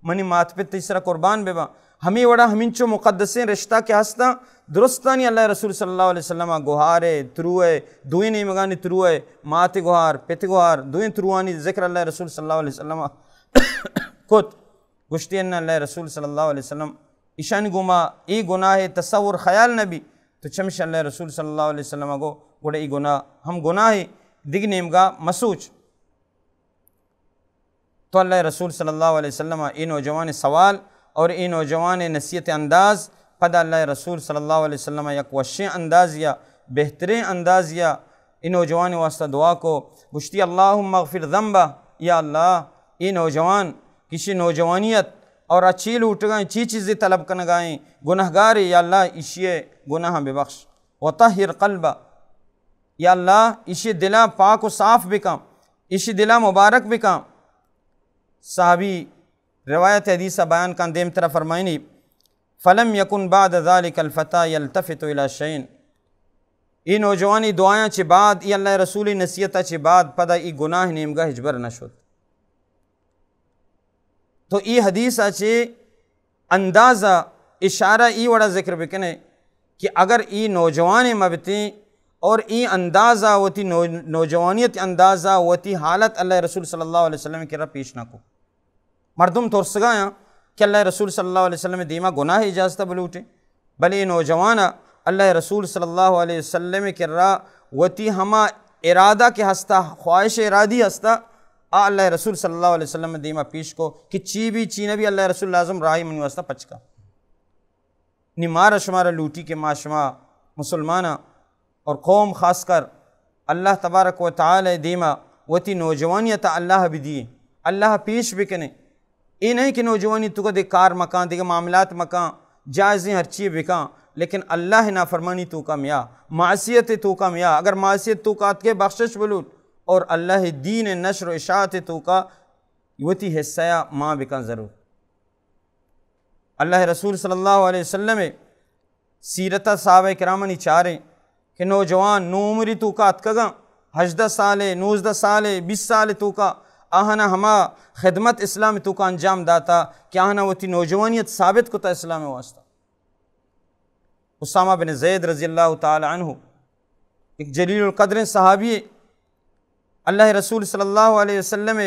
منی مات پت تئی سرا قربان بباں۔ ہمیں وڑا ہمینچو مقدسیں رشتہ کہ ہستاں، درستانی اللہ رسول صلی اللہ علیہ وسلم گوہارے، تروئے، دوئیں نیمگانی تروئے، مات گوہار، پت گوہار، دوئیں تروانی ذکر اللہ رسول صلی اللہ علیہ وسلم کت۔ گوشتی، ان اللہ رسول صلی اللہ علیہ وسلم ایشانی گوما ای گناہ تصور خیال نہ بی، تو چمش اللہ رسول صلی اللہ علیہ وسلم گو، گڑا ای گناہ ہم گناہ، دگ نیمگا مسوچ۔ تو اللہ رسول صلی اللہ علیہ وسلم ای نوجوان سوال اور ای نوجوان نصیحت انداز، پدا اللہ رسول صلی اللہ علیہ وسلم یک وشیں اندازیا، بہتریں اندازیا ای نوجوان واسطہ دعا کو۔ گوشتی، اللہم اغفر ذنبہ، یا اللہ، ای نوجوان کشی نوجوانیت اور اچھی لوٹگائیں، چی چیزیں طلب کنگائیں، گناہگارے، یا اللہ، ایشی گناہ ببخش۔ وطہر قلبہ، یا اللہ، ایشی دلا پاک و صاف بکن، ایشی دلا مبارک بکن۔ صحابی روایت حدیث بیان کن، دیم ترا فرمائنی، فلم یکن بعد ذلك الفتى يلتفت الى شيء۔ ای نوجوانی دعایاں چہ بعد، ای اللہ رسول نصیحت چہ بعد، پدا ای گناہ نیمگا ہچبر نہ شد۔ تو ای حدیث چہ اندازہ اشارہ ای وڑا ذکر بکنے کہ اگر ای نوجوان مبتیں اور ای اندازہ وتی نو-، نوجوانیت اندازہ وتی حالت اللہ رسول صلی اللہ علیہ وسلم کرا پیش نہ کو۔ مردم ترسگایاں کہ اللہ رسول صلی اللہ علیہ وسلم دیما گناہ اجازت بلوٹے، بلے اے نوجوان اللہ رسول صلی اللہ علیہ وسلم کرا وتی ہما ارادہ کہ ہستا، خواہش ارادی ہستا، آ اللہ رسول صلی اللہ علیہ وسلم دیما پیش کو کہ چی بھی چی نہ بھی اللہ رسول لازم راہی منی واسطہ پچ کا۔ نی مارا شمارا لوٹی کہ ما شما مسلماناں اور قوم خاص کر اللہ تبارک و تعالی دیما وتی نوجوانیت اللہ بدیے، اللہ پیش بکنے۔ اے نہیں کہ نوجوانی توکا دے کار مکان، دیگہ معاملات مکان، جائزیں ہرچی بکان، لیکن اللہ نافرمانی توکا میا، معصیت توکا میا، اگر معصیت توکا اتکے بخشش بلوٹ اور اللہ دین نشر و اشاعت توکا وتی حصہ ما بکن ضرور۔ اللہ رسول صلی اللہ علیہ وسلم سیرت صحابہ کرامانی چاریں کہ نوجوان نو عمری توکا اتکگاں، ہژدہ سالے، نوزدہ سالے، بیست سالے توکا آہانا ہما خدمت اسلام توکا انجام داتا کہ آہانا وتی نوجوانیت ثابت کتا اسلام واسطہ۔ اسامہ بن زید رضی اللہ تعالی عنہ ایک جلیل القدر صحابی، اللہ رسول صلی اللہ علیہ وسلم،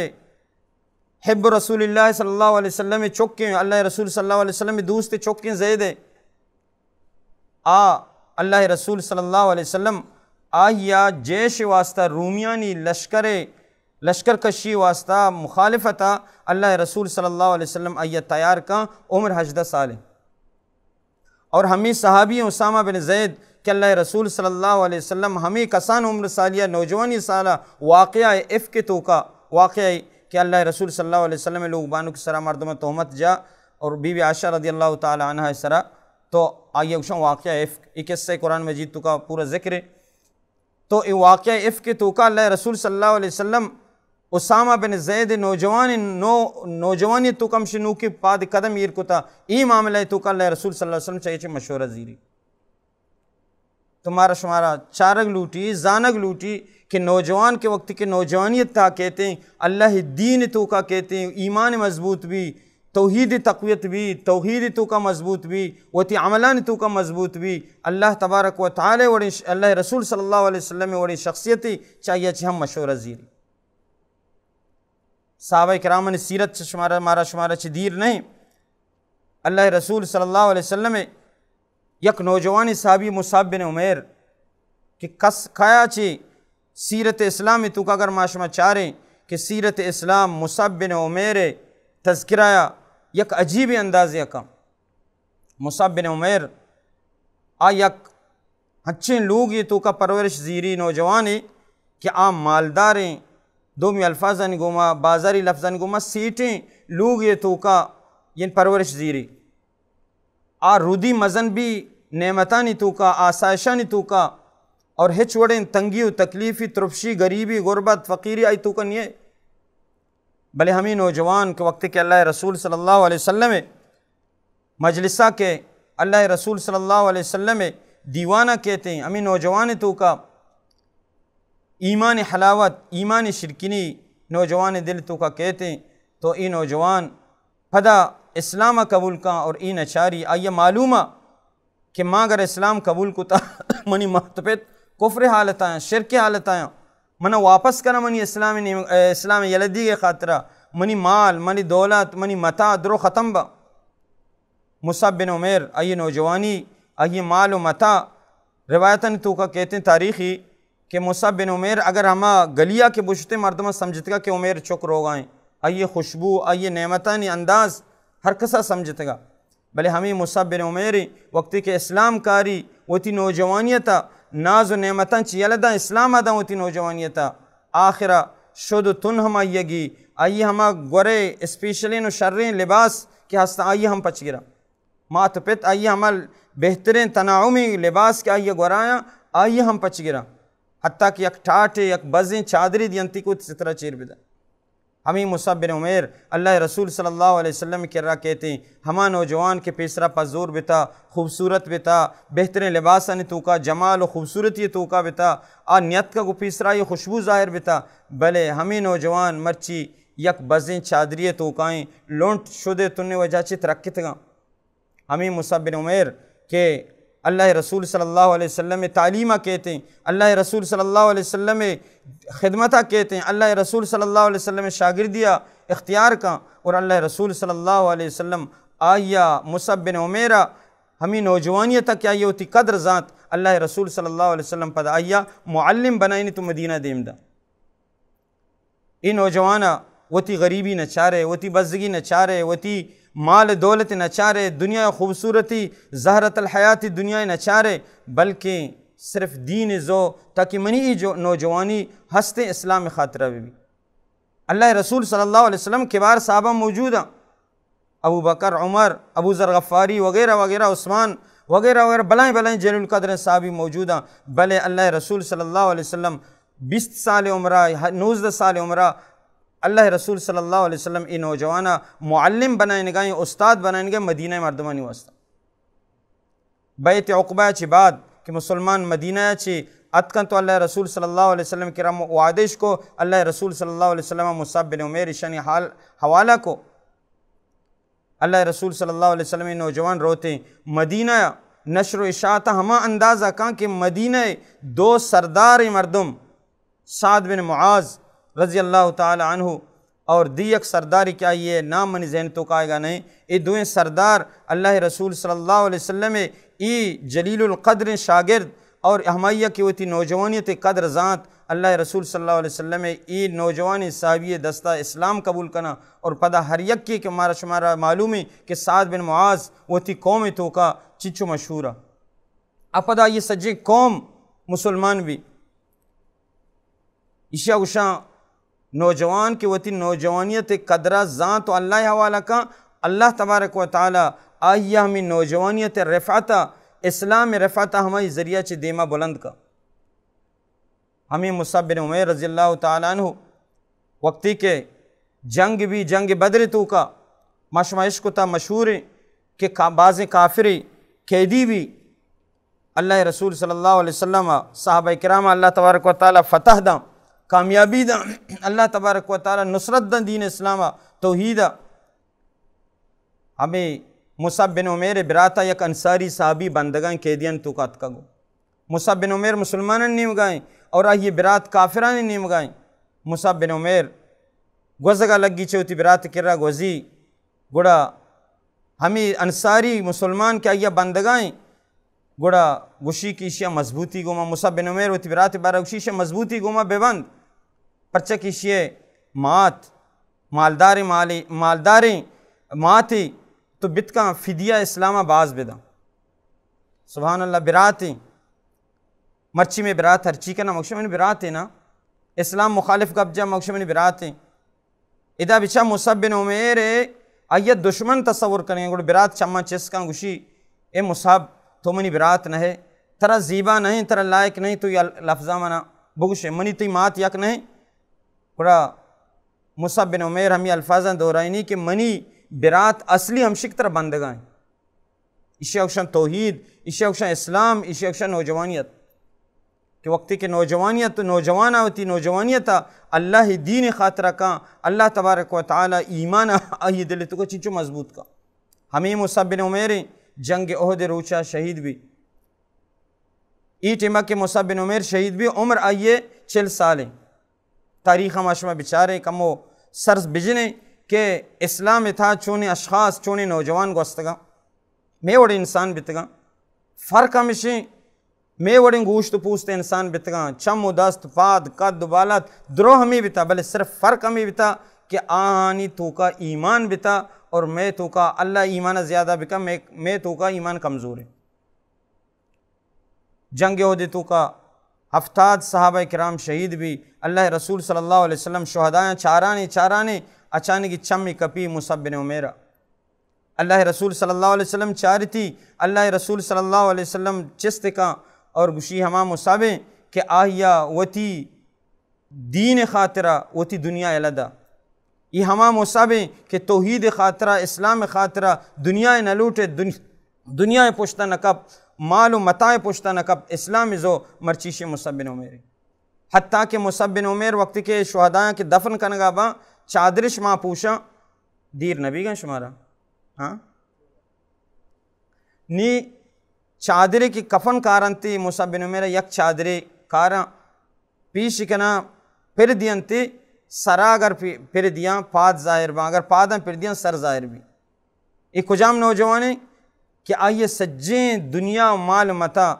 حب رسول اللہ صلی اللہ علیہ وسلم چکیں، اللہ رسول صلی اللہ علیہ وسلم دوست چکیں زید۔ آ اللہ رسول صلی اللہ علیہ وسلم آہیا جیش واسطہ، رومیانی لشکر، لشکر کشی واسطہ مخالفتا اللہ رسول صلی اللہ علیہ وسلم آہیا تیار کن، عمر ہژدہ سال۔ اور ہمیں صحابی اسامہ بن زید کہ اللہ رسول صلی اللہ علیہ وسلم ہمیں کسان عمر سالیا نوجوانی سالا واقعہ افک توکا، واقعہ کہ اللہ رسول صلی اللہ علیہ وسلم لوگ بانک سرا مردم تہمت جا اور بی بی عائشہ رضی اللہ تعالی عنہا سرا، تو آئیے گوشاں واقعہ افک، یہ قصہ قرآن مجید توکا پورا ذکر ہے۔ تو اے واقعہ افک توکا اللہ رسول صلی اللہ علیہ وسلم اسامہ بن زید نوجوان نو-، نوجوانی توکا ہمشی نوکی پاد قدم ایر کتا، ای معاملہ توکا اللہ رسول صلی اللہ علیہ وسلم چاہیے چھ مشورہ زیری۔ تو مارا شمارا چارگ لوٹی، زانگ لوٹی کہ نوجوان کے وقت کے نوجوانیت تا کہتے ہیں، اللہ دین توکا کہتے ہیں، ایمان مضبوط بھی، توحید تقویت بی، توحید توکا مضبوط بی، وتی عملان توکا مضبوط بی، اللہ تبارک و تعالی وڑیں ش-، اللہ رسول صلی اللہ علیہ وسلم وڑیں شخصیتی چاہیے چی ہم مشورہ زیری۔ صحابہ کرامانی سیرت چہ شمارا، مارا شمارا چہ دیر نہیں۔ اللہ رسول صلی اللہ علیہ وسلم یک نوجوانی صحابی مصعب بن عمیر کہ کس کایا چی سیرت اسلام توکا اگر ما شما چاریں کہ سیرت اسلام مصعب بن عمیر تذکرہ یک عجیب اندازے کا۔ مصعب بن عمیر آ یک ہنچیں لوگے توکا پرورش زیری نوجوانے کہ آ مالداریں، دومی الفاظانی گوما، بازاری لفظانی گوما، سیٹیں لوگے توکا ین پرورش زیری۔ آ رودی مزن بی نعمتانی توکا، آسائشانی توکا، اور ہچ وڑیں تنگی و تکلیفی، ترپشی، غریبی، غربت، فقیری آئی توکا نیے۔ بلے ہمیں نوجوان کہ وقتی کہ اللہ رسول صلی اللہ علیہ وسلم مجلسا کہ اللہ رسول صلی اللہ علیہ وسلم دیوانا کہتے ہیں، ہمیں نوجوان توکا ایمان حلاوت، ایمان شرکنی نوجوان دل توکا کہتے ہیں، تو ای نوجوان پدا اسلام قبول کن اور ای نچاری آئی معلوم کہ ما اگر اسلام قبول کتا منی مات پت کفر حالت آیا، شرک حالت آیا، منا واپس کنا منی اسلام نیم-، اے، اسلام یلدی کے خاطرہ، منی مال، منی دولت، منی متاع درو ختم با۔ مصعب بن عمیر، آئی نوجوانی، آئی مال و متاع، روایتانی توکا کہتے ہیں تاریخی کہ مصعب بن عمیر اگر ہما گلیا کہ بشتے مردماں سمجھتگا کہ عمیر چک روگائیں، آئی خوشبو، آئی نعمتانی انداز ہر کسا سمجھتگا۔ بلے ہمیں مصعب بن عمیر وقتی کہ اسلام کاری وتی نوجوانیتا ناز و نعمتاں چی یلہ داں، اسلام داں وتی نوجوانیتا، آخرا شد و تن ہم آئیگی، آئی ہما گورے اسپیشلیں و شریں لباس کہ ہستاں آئی ہم پچ گرا۔ مات و پت آئی ہما بہتریں تناعمی لباس کہ آئی گورایاں آئی ہم پچ گرا۔ حتیٰ کہ یک ٹاٹے، یک بزیں چادری دینتی کو سترا چیر بدا۔ ہمیں مصعب بن عمیر اللہ رسول صلی اللہ علیہ وسلم کرا کہتے ہیں، ہما نوجوان کہ پیسرا پہ زور بتا، خوبصورت بتا، بہتریں لباسانی توکا، جمال و خوبصورتی توکا بتا، آ نیت کا گو پیسرا یہ خوشبو ظاہر بتا، بلے ہمیں نوجوان مرچی یک بزیں چادری توکائیں لونٹ شدے تنے وجہ چت رکھتگاں۔ ہمیں مصعب بن عمیر کہ اللہ رسول صلی اللہ علیہ وسلم تعلیمہ کہتے ہیں، اللہ رسول صلی اللہ علیہ وسلم خدمتہ کہتے ہیں، اللہ رسول صلی اللہ علیہ وسلم شاگردیا اختیار کا، اور اللہ رسول صلی اللہ علیہ وسلم آیا مصعب بن عمیرہ ہمیں نوجوانی تک کہ آئی وتی قدر زانت، اللہ رسول صلی اللہ علیہ وسلم پد آیا معلم بنائینی تو مدینہ دیم دا۔ اے نوجوان ء وتی غریبی نہ چارے، وتی بزگی نہ چارے، وتی مال دولت نہ چارے، دنیا خوبصورتی، زہرت الحیات دنیا نہ چارے، بلکہ صرف دین زو تاکہ منی ای جو نوجوانی ہستے اسلام خاطرہ بی۔ اللہ رسول صلی اللہ علیہ وسلم کبار صحابہ موجود ہیں۔ ابو بکر، عمر، ابو ذر غفاری وغیرہ وغیرہ، عثمان وغیرہ وغیرہ، بلائیں بلائیں جلیل القدر صحابی موجود ہیں، بلے اللہ رسول صلی اللہ علیہ وسلم بیست سال عمرہ، نوزدہ سال عمرہ، اللہ رسول صلی اللہ علیہ وسلم اے نوجوانا معلم بنائینگا، اے استاد بنائینگا مدینہ مردمانی واسطہ۔ بیعت عقبہ چی بعد کہ مسلمان مدینہ چی اتکن تو اللہ رسول صلی اللہ علیہ وسلم کرا وعدش کو، اللہ رسول صلی اللہ علیہ وسلم مصعب بن عمیر ایشانی حال حوالہ کو۔ اللہ رسول صلی اللہ علیہ وسلم نوجوان روتے مدینہ نشر و اشاعت ہما اندازہ کان کہ مدینہ دو سردار مردم سعد بن معاذ رضی اللہ تعالی عنہ اور دی یک سرداری کہ آئیے نام منی ذہن تو کائے گا نہیں، اے دوئیں سردار اللہ رسول صلی اللہ علیہ وسلم اے جلیل القدر شاگرد اور ہمائیہ کہ وتی نوجوانیت قدر زانت، اللہ رسول صلی اللہ علیہ وسلم اے نوجوان صحابی دستہ اسلام قبول کنا اور پدا ہر یکی کہ مارا شمارا معلومی کہ سعد بن معاذ وتی قوم توکا چچو مشہورا۔ اپدا یہ سجیں قوم مسلمان بی۔ ایشی ء گوشاں نوجوان کہ وتی نوجوانیت قدرہ زانت و اللہ حوالہ کن، اللہ تبارک و تعالی آئی ہمیں نوجوانیت رفعت، اسلام رفعت ہمائی ذریعہ چہ دیما بلند کن۔ ہمیں مصعب بن عمیر رضی اللہ تعالی عنہ وقتی کہ جنگ بی، جنگ بدر توکا ما شما اشکتا مشہور ہیں کہ کا-، بازیں کافر قیدی بی، اللہ رسول صلی اللہ علیہ وسلم صحابہ کرام اللہ تبارک و تعالی فتح داں، کامیابی داں، اللہ تبارک و تعالی نصرت داں دین اسلام توحید۔ ہمے مصعب بن عمیر ءِ برات ءَ یک انصاری صحابی بندگاں، قیدیانی توکا اتکگ۔ مصعب بن عمیر مسلمانانی نیمگا ایں اور آئی ءِ برات کافرانی نیمگا ایں۔ مصعب بن عمیر گوزگا لگی، چہ وتی برات ءِ کرا گوزی، گڑا ہمے انصاری مسلمان کہ آئی ءَ بندگا ایں، گڑا گوشی کہ ایشی ءَ مضبوطی گوما، مصعب بن عمیر وتی برات ءِ بارہ گوشی، ایشی ءَ مضبوطی گوما بہ بند، پرچا کہ ایشی ءِ مات مالداریں مالے، مالداریں ماتے، تو بتکاں فدیہ اسلام ءَ باز بداں۔ سبحان اللہ، براتیں، مرچی مئے برات ہرچی کناں، مگشاں منی براتیں نا، اسلام مخالف گپ جا، مگشاں منی براتیں۔ ادا بچا مصعب بن عمیر ءَ آئی ءَ دشمن تصور کنیں، گڑا برات چماں چست کن، گوشی، اے مصعب، تو منی برات نہ ئے، ترا زیبا نہ ایں، ترا لائق نہ ایں، تو یہ لفظاں منا بگوشے، منی تئی مات یک نہ ایں۔ گڑا مصعب بن عمیر ہمے الفاظاں دورائینی کہ منی برات اصلی ہمشک ترا بندگا ایں۔ ایشی ءَ گوشاں توحید، ایشی ءَ گوشاں اسلام، ایشی ءَ گوشاں نوجوانیت۔ کہ وقتی کہ نوجوانیت، نوجوان ءَ وتی نوجوانیت ءَ اللہ ءِ دین ءِ خاطر ءَ کاں، اللہ تبارک و تعالی ایمان ءَ آئی ءِ دل ءِ توکا چنچو مضبوط کاں۔ ہمے مصعب بن عمیر جنگ احد ءِ روچا شہید بی۔ اے ٹیما کہ مصعب بن عمیر شہید بی، عمر آئی ءِ چل سال ایں۔ تاریخ ءَ ما شما بچاریں، کمو سرز بجنیں کہ اسلام ءِ تہا چونیں اشخاص، چونیں نوجوان گوستگاں، مئے وڑیں انسان بیتگاں۔ فرق ہمیشیں، مئے وڑیں گوشت و پوست انسان بیتگاں، چم و دست، پاد، قد و بالاد درو ہمے بیتا، بلے صرف فرق ہمے بیتا کہ آہانی توکا ایمان بیتا اور مئے توکا، اللہ ایمان زیادہ بکا، مئے، مئے توکا ایمان کمزور ہے۔ جنگ احد توکا ہفتاد صحابہ کرام شہید بی۔ اللہ رسول صلی اللہ علیہ وسلم شہدایاں چارانے، چارانے، اچانکی چمی کپی مصعب بن عمیرہ۔ اللہ رسول صلی اللہ علیہ وسلم چارتی، اللہ رسول صلی اللہ علیہ وسلم چست کاں اور گوشی ہما مصعبیں کہ آہیا وتی دین خاطرا وتی دنیا یلہ دا۔ ای ہما مصعبیں کہ توحید خاطرا، اسلام خاطرا دنیا نہ لوٹے، دن-، دنیا پشتا نہ کپ، مال و متاع پشتا نہ کپ، اسلام زو مرچیشی مصعب بن عمیر۔ حتیٰ کہ مصعب بن عمیر وقتی کہ شہدایاں کہ دفن کنگا باں، چادرش ما پوشاں، دیر نبیگاں شمارا۔ ہاں؟ نی چادرے کہ کفن کارنتی، مصعب بن عمیر یک چادرے کاراں، پیش کناں، پر دینتی، سرا اگر پی-، پر دیاں، پاد ظاہر باں، اگر پاداں پر دیاں، سر ظاہر بی۔ اے کجام نوجوانے کہ آئی سجیں دنیا و مال متا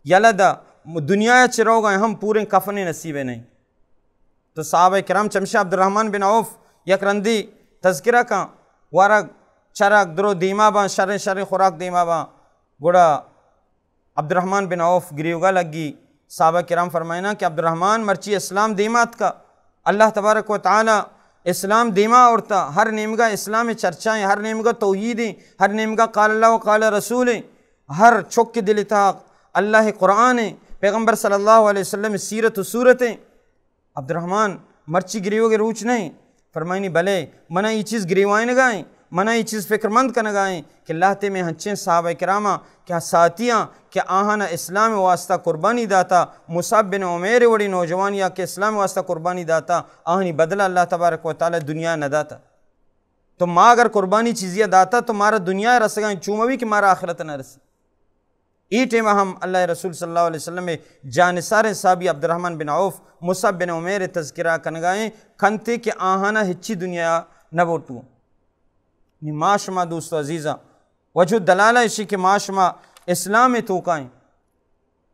یلہ دا، دنیا چہ روگا ہم پوریں کفنے نصیب نہیں۔ تو صحابہ کرام چمشا عبدالرحمن بن عوف یک رندی تذکرہ کاں، ورگ، چرگ، درو دیما باں، شریں شریں خوراک دیما باں۔ گڑا عبدالرحمن بن عوف گریوگا لگی۔ صحابہ کرام فرمائنا کہ عبدالرحمن، مرچی اسلام دیما اتکا، اللہ تبارک و تعالی اسلام دیما آورتا، ہر نیمگا اسلام چرچائیں، ہر نیمگا توحیدیں، ہر نیمگا قال اللہ و قال رسولیں، ہر چک دل تہا اللہ قرآنیں، پیغمبر صلی اللہ علیہ وسلم سیرت و صورتیں۔ عبدالرحمن، مرچی گریوگ روچ نہیں؟ فرمائنی، بلے، منا ای چیز گریوائنگا ہیں، منا ای چیز فکرمند کنگا ہیں کہ لہتے میں ہنچیں صحابہ کراما کہ ساتیاں کہ آہانا اسلام واسطہ قربانی داتا، مصعب بن عمیر وڑی نوجوانیا کہ اسلام واسطہ قربانی داتا، آہانی بدلہ اللہ تبارک و تعالی دنیا نہ داتا۔ تو ما اگر قربانی چیزیا داتا تو مارا دنیا رسگا ہیں، چوموی کہ مارا آخرت نہ رسی۔ ای ٹیمہ ہم اللہ رسول صلی اللہ علیہ وسلم جانثاریں صحابی عبدالرحمن بن عوف، مصعب بن عمیر تذکرہ کنگائیں، کنتے کہ آہانا ہچی دنیا نہ بوٹو۔ نی ما شما دوست و عزیزاں، وجہ دلالہ اشی کہ ما شما اسلام توکائیں،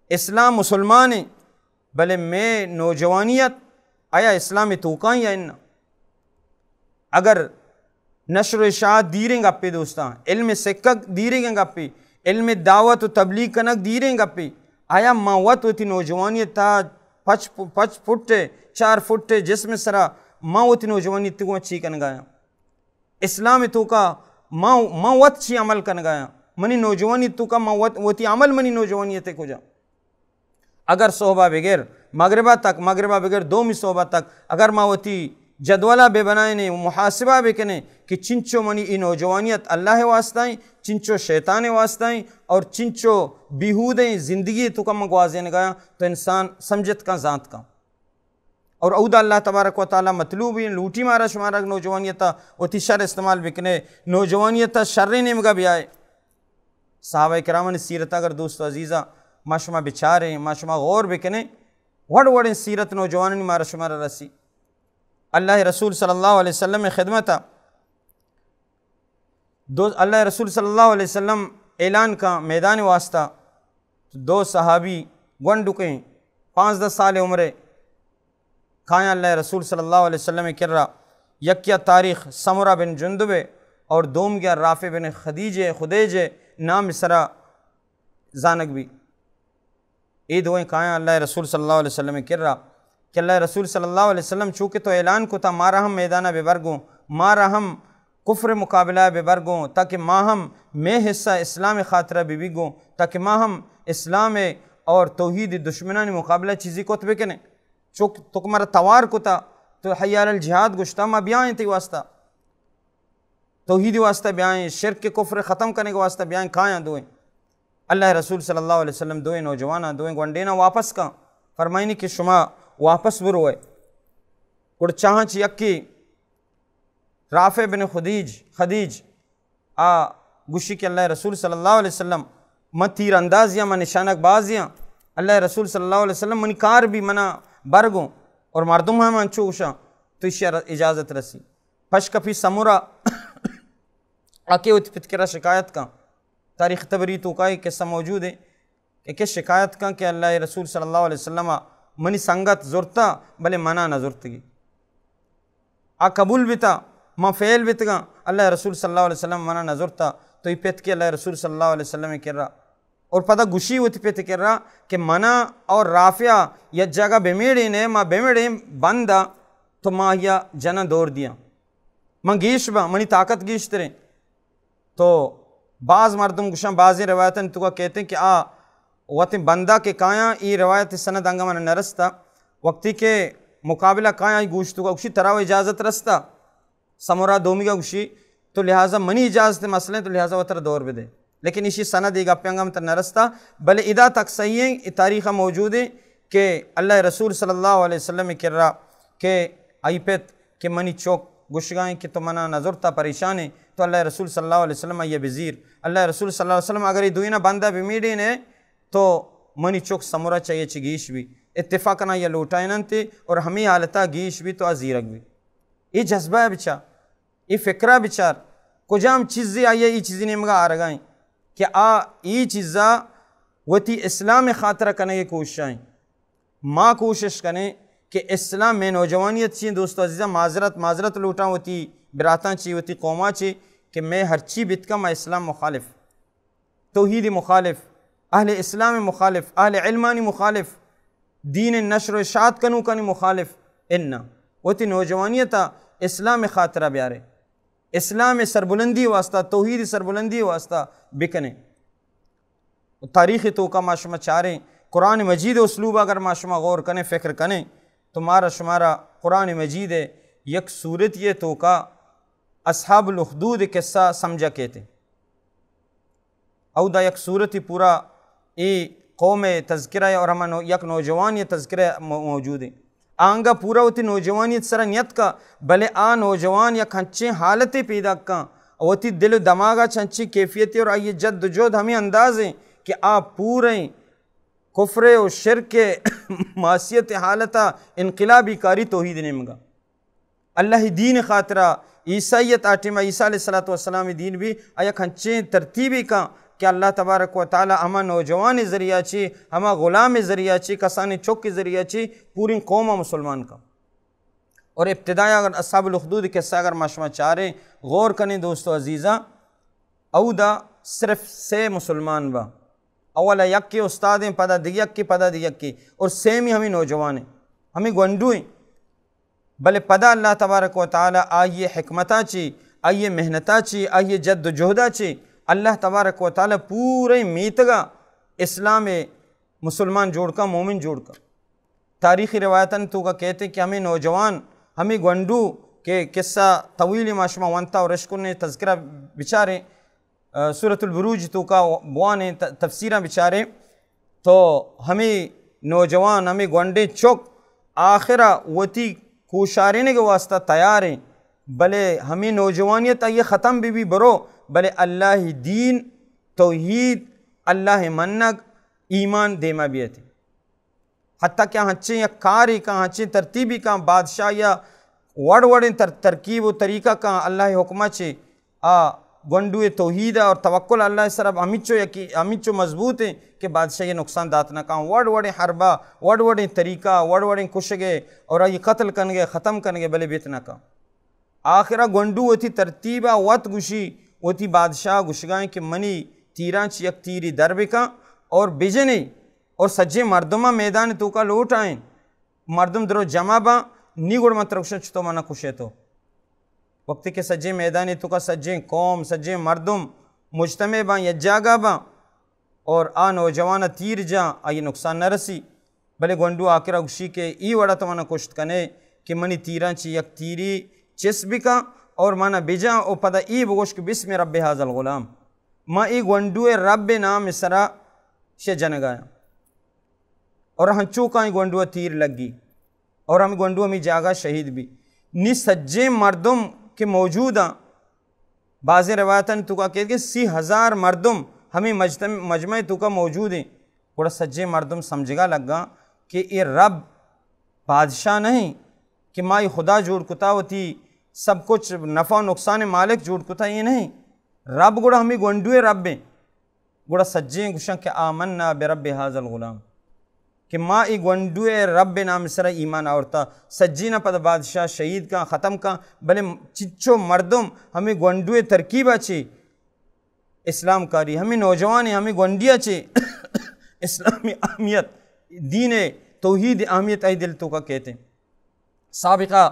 اسلام مسلمانیں، بلے مئے نوجوانیت آیا اسلام توکائیں یا اناں؟ اگر نشر و اشاعت دیریں گپے دوستاں، علم سکگ دیریں گپے، علم دعوت و تبلیغ کنگ دیریں گپے، آیا ما وت وتی نوجوانی تا پچ، پچ فٹ، چار فٹ جسم سرا ما وتی نوجوانی تگوں چی کنگایاں؟ اسلام توکا ما، ما وت چی عمل کنگایاں؟ منی نوجوانی توکا ما وت، وتی عمل منی نوجوانی تے کجا؟ اگر صحبہ بگر مغربا تک، مغربا بگر دومی صحبہ تک، اگر ما وتی جدولا بہ بنائیں و محاسبہ بکنیں کہ چنچو منی ای نوجوانیت اللہ واسطہ ہیں، چنچو شیطان واسطہ ہیں اور چنچو بیہودیں زندگی توکا من گوازینگایاں، تو انسان سمجھت کن، زانت کن۔ اور اودا اللہ تبارک و تعالی مطلوب ہیں، لوٹی مارا شمارا نوجوانیتا وتی شر استعمال بکنے، نوجوانیتا شر نیمگا بیائے۔ صحابہ کرامانی سیرت اگر دوست و عزیزاں ما شما بچاریں، ما شما غور بکنیں، وڑ وڑیں سیرت نوجوانانی مارا شمارا رسی۔ اللہ رسول صلی اللہ علیہ وسلم خدمت دو، اللہ رسول صلی اللہ علیہ وسلم اعلان کا میدان واسطہ، دو صحابی گونڈکیں، پانزدہ سال عمرے، کایاں اللہ رسول صلی اللہ علیہ وسلم کرا، یکیا تاریخ سمرہ بن جندب اور دومگیا رافع بن خدیج، خدیج نام سرا زانگ بی۔ اے دوئیں کایاں اللہ رسول صلی اللہ علیہ وسلم کرا کہ اللہ رسول صلی اللہ علیہ وسلم، چونکہ تو اعلان کتا مارا ہم میدانا ببر گوں، مارا ہم کفر مقابلہ ببر گوں، تاکہ ما ہم مے حصہ اسلام خاطرہ ببی گوں، تاکہ ما ہم اسلام اور توحید دشمنانی مقابلہ چیزی کت بکنیں۔ چونکہ تو مارا توار کتا، تو حی علی الجہاد گشتا، ما بیائیں تی واسطہ، توحید واسطہ بیائیں، شرک کفر ختم کرنے کے واسطہ بیائیں، کایاں دوئیں۔ اللہ رسول صلی اللہ علیہ وسلم دوئیں نوجواناں، دوئیں گونڈیناں واپس کاں، فرمائنی کہ شما واپس بروئے۔ گڑ چاہاں چی یکی رافع بن خدیج، خدیج، آ گوشی کہ اللہ رسول صلی اللہ علیہ وسلم، من تیر اندازیاں، من نشانک بازیاں، اللہ رسول صلی اللہ علیہ وسلم منی کار بھی منا برگوں، اور مردم ہم انچو گوشاں، تو ایشی اجازت رسی۔ پشکپی سمرہ آ کہ وتی پت کرا شکایت کن۔ تاریخ طبری توکا اے قصہ موجود ہے کہ کہ شکایت کن کہ اللہ رسول صلی اللہ علیہ وسلم منی سنگت زرتا، بلے منا نہ زرتگی۔ آ قبول بیتا، ما فیل بیتگاں، اللہ رسول صلی اللہ علیہ وسلم منا نہ زرتا، تو اے پت کہ اللہ رسول صلی اللہ علیہ وسلم کرا اور پدا گوشی وتی پت کرا کہ منا اور رافعہ یک جاگہ بمیڑین، ما بمیڑین بندا، تو ما یا جنا دور دیاں، من گیش باں، منی طاقت گیشتریں۔ تو باز مردم گوشاں، بازیں روایتانی توکا کہتے ہیں کہ آ وتی بندا کہ کایاں، ای روایت سند انگا من نرستا، وقتی کہ مقابلہ کایاں، ای گوشت توکا گوشی ترا و اجازت رستا، سمرہ دومیگا گوشی، تو لہذا منی اجازت مسئلہ ہیں، تو لہذا وتر دور بدے۔ لیکن ایشی سند ای گپے انگا متر نرستا، بلے ادا تک صحیح ہیں، ای تاریخ موجود ہیں کہ اللہ رسول صلی اللہ علیہ وسلم کرا کہ آئی پت کہ منی چوک گوشگائیں کہ تو منا نظرتا پریشان ہیں، تو اللہ رسول صلی اللہ علیہ وسلم آئی بزیر۔ اللہ رسول صلی اللہ علیہ وسلم اگر ای دوینا بندہ بمیڑین ہے تو منی چوک سمرہ چاہیے چی گیش بھی۔ اتفاقاً آئی لوٹائننتے اور ہمیں حالتا گیش بھی تو آ زیرک بھی۔ ای جذبہ بچا۔ اے فکرا بچار، کجام چیزے آئی ء اے چیزی نیمگا آرگا ایں کہ آ اے چیزا وتی اسلام خاطرا کنگے کوششا ایں۔ ما کوشش کنیں کہ اسلام میں نوجوانیت چی، دوست عزیزاں، معذرت، معذرت لوٹاں وتی براتاں چی، وتی قوماں چی کہ میں ہرچی بتکا ما اسلام مخالف۔ توحید مخالف، اہل اسلام مخالف، اہل علمانی مخالف، دین نشر و اشاعت کنوکانی مخالف، اناں وتی نوجوانیتا اسلام خاطرا بیارے، اسلام سربلندی واسطہ، توحید سربلندی واسطہ بکنے۔ تاریخ توکا ما شما چاریں، قرآن مجید اسلوب اگر ما شما غور کنیں، فکر کنیں، تو مارا شمارا قرآن مجید یک سورت یہ توکا اصحاب الاخدود قصہ سمجھا کہتے۔ اودا یک سورتی پورا اے قوم ء تذکرہ ء اور ہما نو-، یک نوجوان ء تذکرہ مو-، موجود ہے۔ آنگا پورا وتی نوجوانی سرا نیت کا، بلے آ نوجوان یک ہنچیں حالتے پیدا کن، وتی دل و دماغا چنچیں کیفیتے اور آئی جد و جہد ہمیں انداز ہیں کہ آ پوریں کفر و شرک معصیت حالتا انقلابی کاری توحید نیمگا۔ اللہ دین خاطرا عیسائیت آ ٹیما عیسیٰ علیہ الصلوۃ والسلام دین بھی آ یک ہنچیں ترتیبے کن کہ اللہ تبارک و تعالی ہما نوجوان ذریعہ چی، ہما غلام ذریعہ چی، کسانی چک ذریعہ چی پوری قوم مسلمان کن۔ اور ابتدایا اگر اصحاب الاخدود قصہ اگر ما شما چاریں، غور کنیں دوستو عزیزاں، اودا صرف سے مسلمان با۔ اولا یکے استادیں، پدا دیگہ یکے، پدا دیگہ یکے، اور سیمی ہمیں نوجوانیں، ہمیں گونڈویں۔ بلے پدا اللہ تبارک و تعالی آئی حکمتا چی، آئی محنتا چی، آئی جد و جہدا چی، اللہ تبارک و تعالی پورے میتگا اسلام مسلمان جوڑ کا، مومن جوڑ کا۔ تاریخی روایتاں توکا کہتے کہ ہمیں نوجوان، ہمیں گونڈو کہ قصہ طویل ما شما ونتا اور اشکنے تذکرہ بچاریں، آ، سورۃ البروج توکا بوانیں ت-، تفسیراں بچاریں، تو ہمیں نوجوان، ہمیں گونڈیں چک آخر ءَ وتی کوشارینگ ءِ واسطہ تیار ایں، بلے ہمے نوجوانیت آئی ءِ ختم بہ بی برو، بلے اللہ ءِ دین، توحید، اللہ ءِ منگ، ایمان دیما بیت۔ حتیٰ کہ ہنچیں یک کارے کن، ہنچیں ترتیبے کن، بادشاہ یا وڑ وڑیں تر-، ترکیب و طریقہ کن، اللہ ءِ حکم ءَ چے آ گونڈو ءِ توحید اور توکل اللہ ءِ سرا ہمینچو یقین، ہمینچو مضبوط ایں کہ بادشاہی ءَ نقصان دات نہ کن۔ وڑ وڑیں حربہ، وڑ وڑیں طریقہ، وڑ وڑیں کشگ ءِ اور آئی قتل کنگ ءِ، ختم کنگ ءِ، بلے بیت نہ کن۔ آخر ءَ گونڈو وتی ترتیب ءَ وت گوشی، وتی بادشاہ ءَ گوشگا ایں کہ منی تیراں چہ یک تیرے در بکن اور بجنے اور سجیں مردماں میدان ءِ توکا لوٹائیں۔ مردم درو جمع باں، نی گڑا من ترا گوشاں چتو منا کشے تو۔ وقتی کہ سجیں میدان ءِ توکا سجیں قوم، سجیں مردم مجتمع باں، یک جاگہ باں اور آ نوجوان ءَ تیر جاں، آئی ءَ نقصان نہ رسی۔ بلے گونڈو آخر ءَ گوشی کہ ای وڑا تو منا کشت کنے کہ منی تیراں چہ یک تیری چست بکن اور منا بجاں اور پدا ای بگوش کہ بسم رب هذا الغلام، ما ای گونڈو ءِ رب ءِ نام ءِ سرا شے جنگایاں۔ اور ہنچو کائیں گونڈو ءَ تیر لگی اور ہم گونڈو ہمیں جاگہ شہید بی۔ نی سجیں مردم کہ موجود آں، بازیں روایتانی توکا کہت کہ سی ہزار مردم ہمیں مجتمع، مجمع توکا موجود ایں۔ گڑا سجیں مردم سمجھگا لگا کہ اے رب بادشاہ نہیں کہ ما اے خدا جوڑ کتا، وتی سب کچھ نفع و نقصان مالک جوڑ کتا، اے نہیں۔ رب گڑا ہمیں گونڈوے رب ایں۔ گڑا سجیں گوشاں کہ آمنا برب هذا الغلام، کہ ما اے گونڈوے رب نام سرا ایمان آورتا۔ سجینا پد بادشاہ شہید کن، ختم کن، بلے چچو مردم ہمیں گونڈوے ترکیبا چے اسلام کاری، ہمیں نوجوان ہمیں گونڈیا چے اسلامی اہمیت، دین توحید اہمیت آئی دل توکا کہتے۔ سابقہ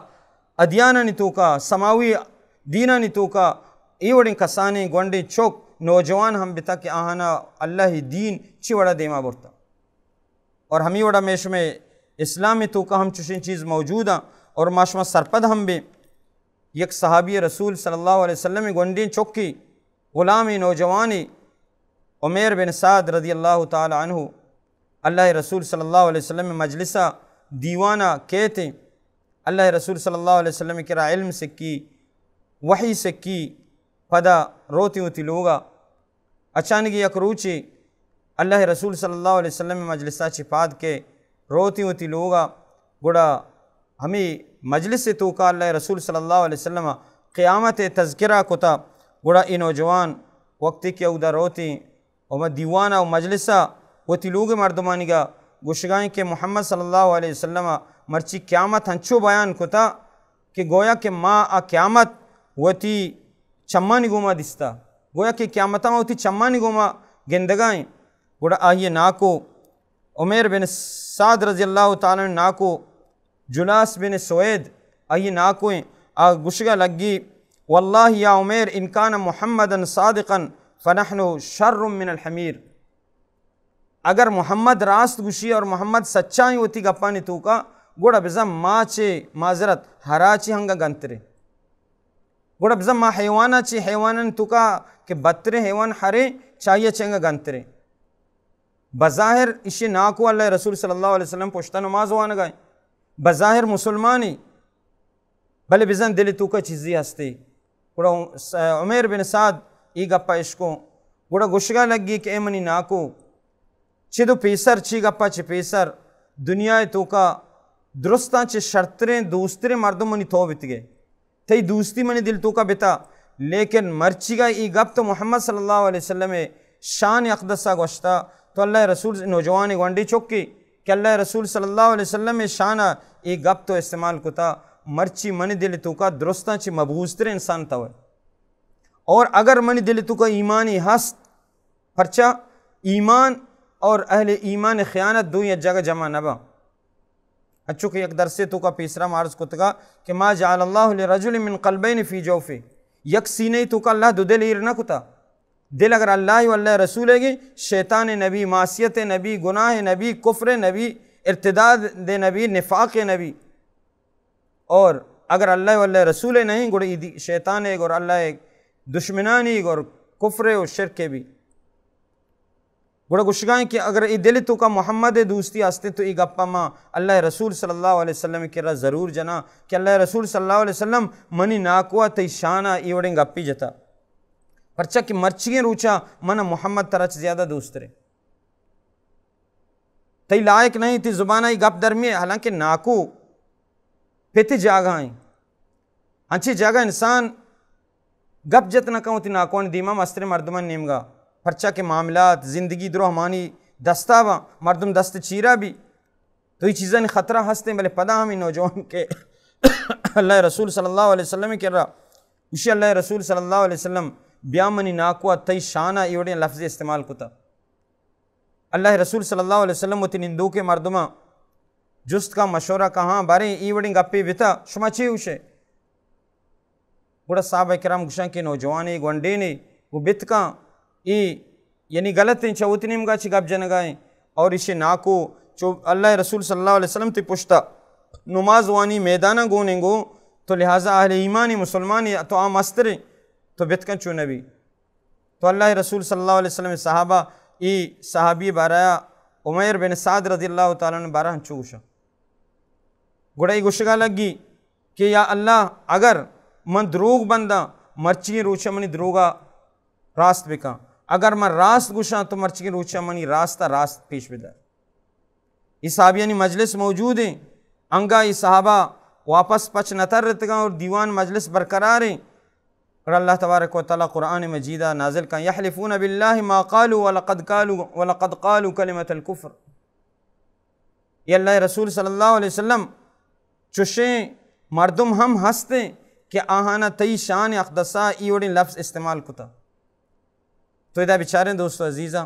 ادیانانی توکا، سماوی دینانی توکا اے وڑیں کسانیں گونڈیں چک نوجوان ہم بتا کہ آہانا اللہ دین چی وڑا دیما برتا۔ اور ہمی وڑا میں شمے اسلام توکا ہم چشیں چیز موجود ہیں اور ما شما سرپد ہم بے۔ یک صحابی رسول صلی اللہ علیہ وسلم گونڈیں چکی، غلام نوجوانی عمیر بن سعد رضی اللہ تعالی عنہ، اللہ رسول صلی اللہ علیہ وسلم مجلسا دیوانا کہتے۔ اللہ رسول صلی اللہ علیہ وسلم کرا علم سکی، وحی سکی، پدا روتی وتی لوگا۔ اچانک یک روچے اللہ رسول صلی اللہ علیہ وسلم مجلسا چہ پاد کے روتی وتی لوگا، گڑا ہمیں مجلس توکا اللہ رسول صلی اللہ علیہ وسلم قیامت تذکرہ کتا۔ گڑا اے نوجوان وقتی کہ اودا روتی و ما دیوانا و مجلسا وتی لوگ مردمانیگا گوشگائیں کہ محمد صلی اللہ علیہ وسلم مرچی قیامت ہنچو بیان کتا کہ گویا کہ ما آ قیامت وتی چمانی گوما دیستا، گویا کہ قیامتا ما وتی چمانی گوما گندگائیں۔ گڑا آئی ناکو عمیر بن سعد رضی اللہ تعالی عنہ ناکو جلاس بن سوید آئی ناکویں، آ گشگا لگی، واللہ یا عمیر ان کان محمدا صادقا فنحن شر من الحمیر۔ اگر محمد راست گوشی اور محمد سچائیں وتی گپانی توکا، گڑا بزن ما چے معذرت ہرا چے ہنگا گنترے۔ گڑا بزن ما حیوانا چے حیوانان توکا کہ بدتریں حیوان ہرے چاہیے چے ہنگا گنترے۔ بظاہر اشی ناکو اللہ رسول صلی اللہ علیہ وسلم پشتا نماز وانگائیں۔ بظاہر مسلمانی، بلے بزن دل توکا چیزی ہستے۔ گڑا عمیر بن سعد ای گپا اشکو۔ گڑا گشگا لگی کہ اے منی ناکو، چد و پیسر، چی گپا چہ پیسر، دنیا توکا درستاں چہ شرتریں، دوستریں مردم منی تو بیتگے۔ تئی دوستی منی دل توکا بتا، لیکن مرچیگا ای گپ تو محمد صلی اللہ علیہ وسلم شان اقدس گوشتا، تو اللہ رسول نوجوان گونڈی چکی کہ اللہ رسول صلی اللہ علیہ وسلم شان ای گپ تو استعمال کتا، مرچی منی دل توکا درستاں چہ مبغوض تر انسان تو۔ اور اگر منی دل توکا ایمانی ہست، پرچا ایمان اور اہل ایمان خیانت دوئیں یک جگہ جمع نہ باں۔ انچو کہ یک درسے توکا پیسرا ما عرض کتگا کہ ما جعل اللہ لرجل من قلبین فی جوفہ، یک سینہ توکا اللہ دو دل ایر نہ کتا۔ دل اگر اللہ و اللہ رسول گے، شیطان نبی، معصیت نبی، گناہ نبی، کفر نبی، ارتداد دے نبی، نفاق نبی۔ اور اگر اللہ و اللہ رسول نہیں، گڑا ای دی-، شیطان ہے، گڑا اللہ دشمنانی، گڑا کفر و شرک بھی۔ گڑا گوشگائیں کہ اگر اے دل توکا محمد دوستی ہستیں تو اے گپا ما اللہ رسول صلی اللہ علیہ وسلم کرا ضرور جناں کہ اللہ رسول صلی اللہ علیہ وسلم منی ناکوا تئی شانا اے وڑیں گپی جتا، پرچا کہ مرچیگیں روچا من محمد ترا چہ زیادہ دوسترے۔ تئی لائق نہیں، تئی زبانا اے گپ درمیے، حالانکہ ناکو پت جاگہ ہیں۔ انچیں جاگہ انسان گپ جت نہ کن وتی ناکوانی دیما مستریں مردمانی نیمگا، پرچا کہ معاملات، زندگی درو ہمانی دستا با، مردم دست چیرا بی، تو اے چیزانی خطرہ ہستیں۔ بلے پدا ہمیں نوجوان کہ اللہ رسول صلی اللہ علیہ وسلم کرا گوشی، اللہ رسول صلی اللہ علیہ وسلم بیا منی ناکوا تئی شانا اے وڑیں لفظ استعمال کتا۔ اللہ رسول صلی اللہ علیہ وسلم وتی نندوکیں مردماں جست کا، مشورہ کا، ہاں باریں اے وڑیں گپے بتا، شما چے گوشے؟ گڑا صحابہ کرام گوشاں کہ نوجوانے، گونڈینے، وہ بت کاں، اے یعنی غلط ہیں، چہ وتی نیمگا چہ گپ جنگا ہیں۔ اور ایشی ناکو چو اللہ رسول صلی اللہ علیہ وسلم تی پشتا نماز وانی میدانا گونیں گو، تو لہذا اہل ایمانی مسلمانی تو آ مستریں، تو بت کاں چو نبی۔ تو اللہ رسول صلی اللہ علیہ وسلم صحابہ، اے صحابی بارہ عمیر بن سعد رضی اللہ تعالی عنہ بارہ ہنچو گوشا۔ گڑا اے گوشگا لگی کہ یا اللہ، اگر من دروگ بنداں، مرچی روچا منی دروگا راست بکاں، اگر من راست گوشاں تو مرچی روچا منی راستا راست پیش بدار۔ اے صحابیانی مجلس موجود ہیں، انگا اے صحابہ واپس پچ نہ ترتگاں اور دیوان مجلس برقرار ہیں۔ اور اللہ تبارک و تعالی قرآن مجیدہ نازل کن، یحلفون باللہ ما قالوا ولقد قالوا، ولقد قالوا کلمۃ الکفر۔ اے اللہ رسول صلی اللہ علیہ وسلم، چشیں مردم ہم ہستیں کہ آہانا تئی شان اقدسا ای وڑیں لفظ استعمال کتا۔ تو ادا بچاریں دوست و عزیزاں،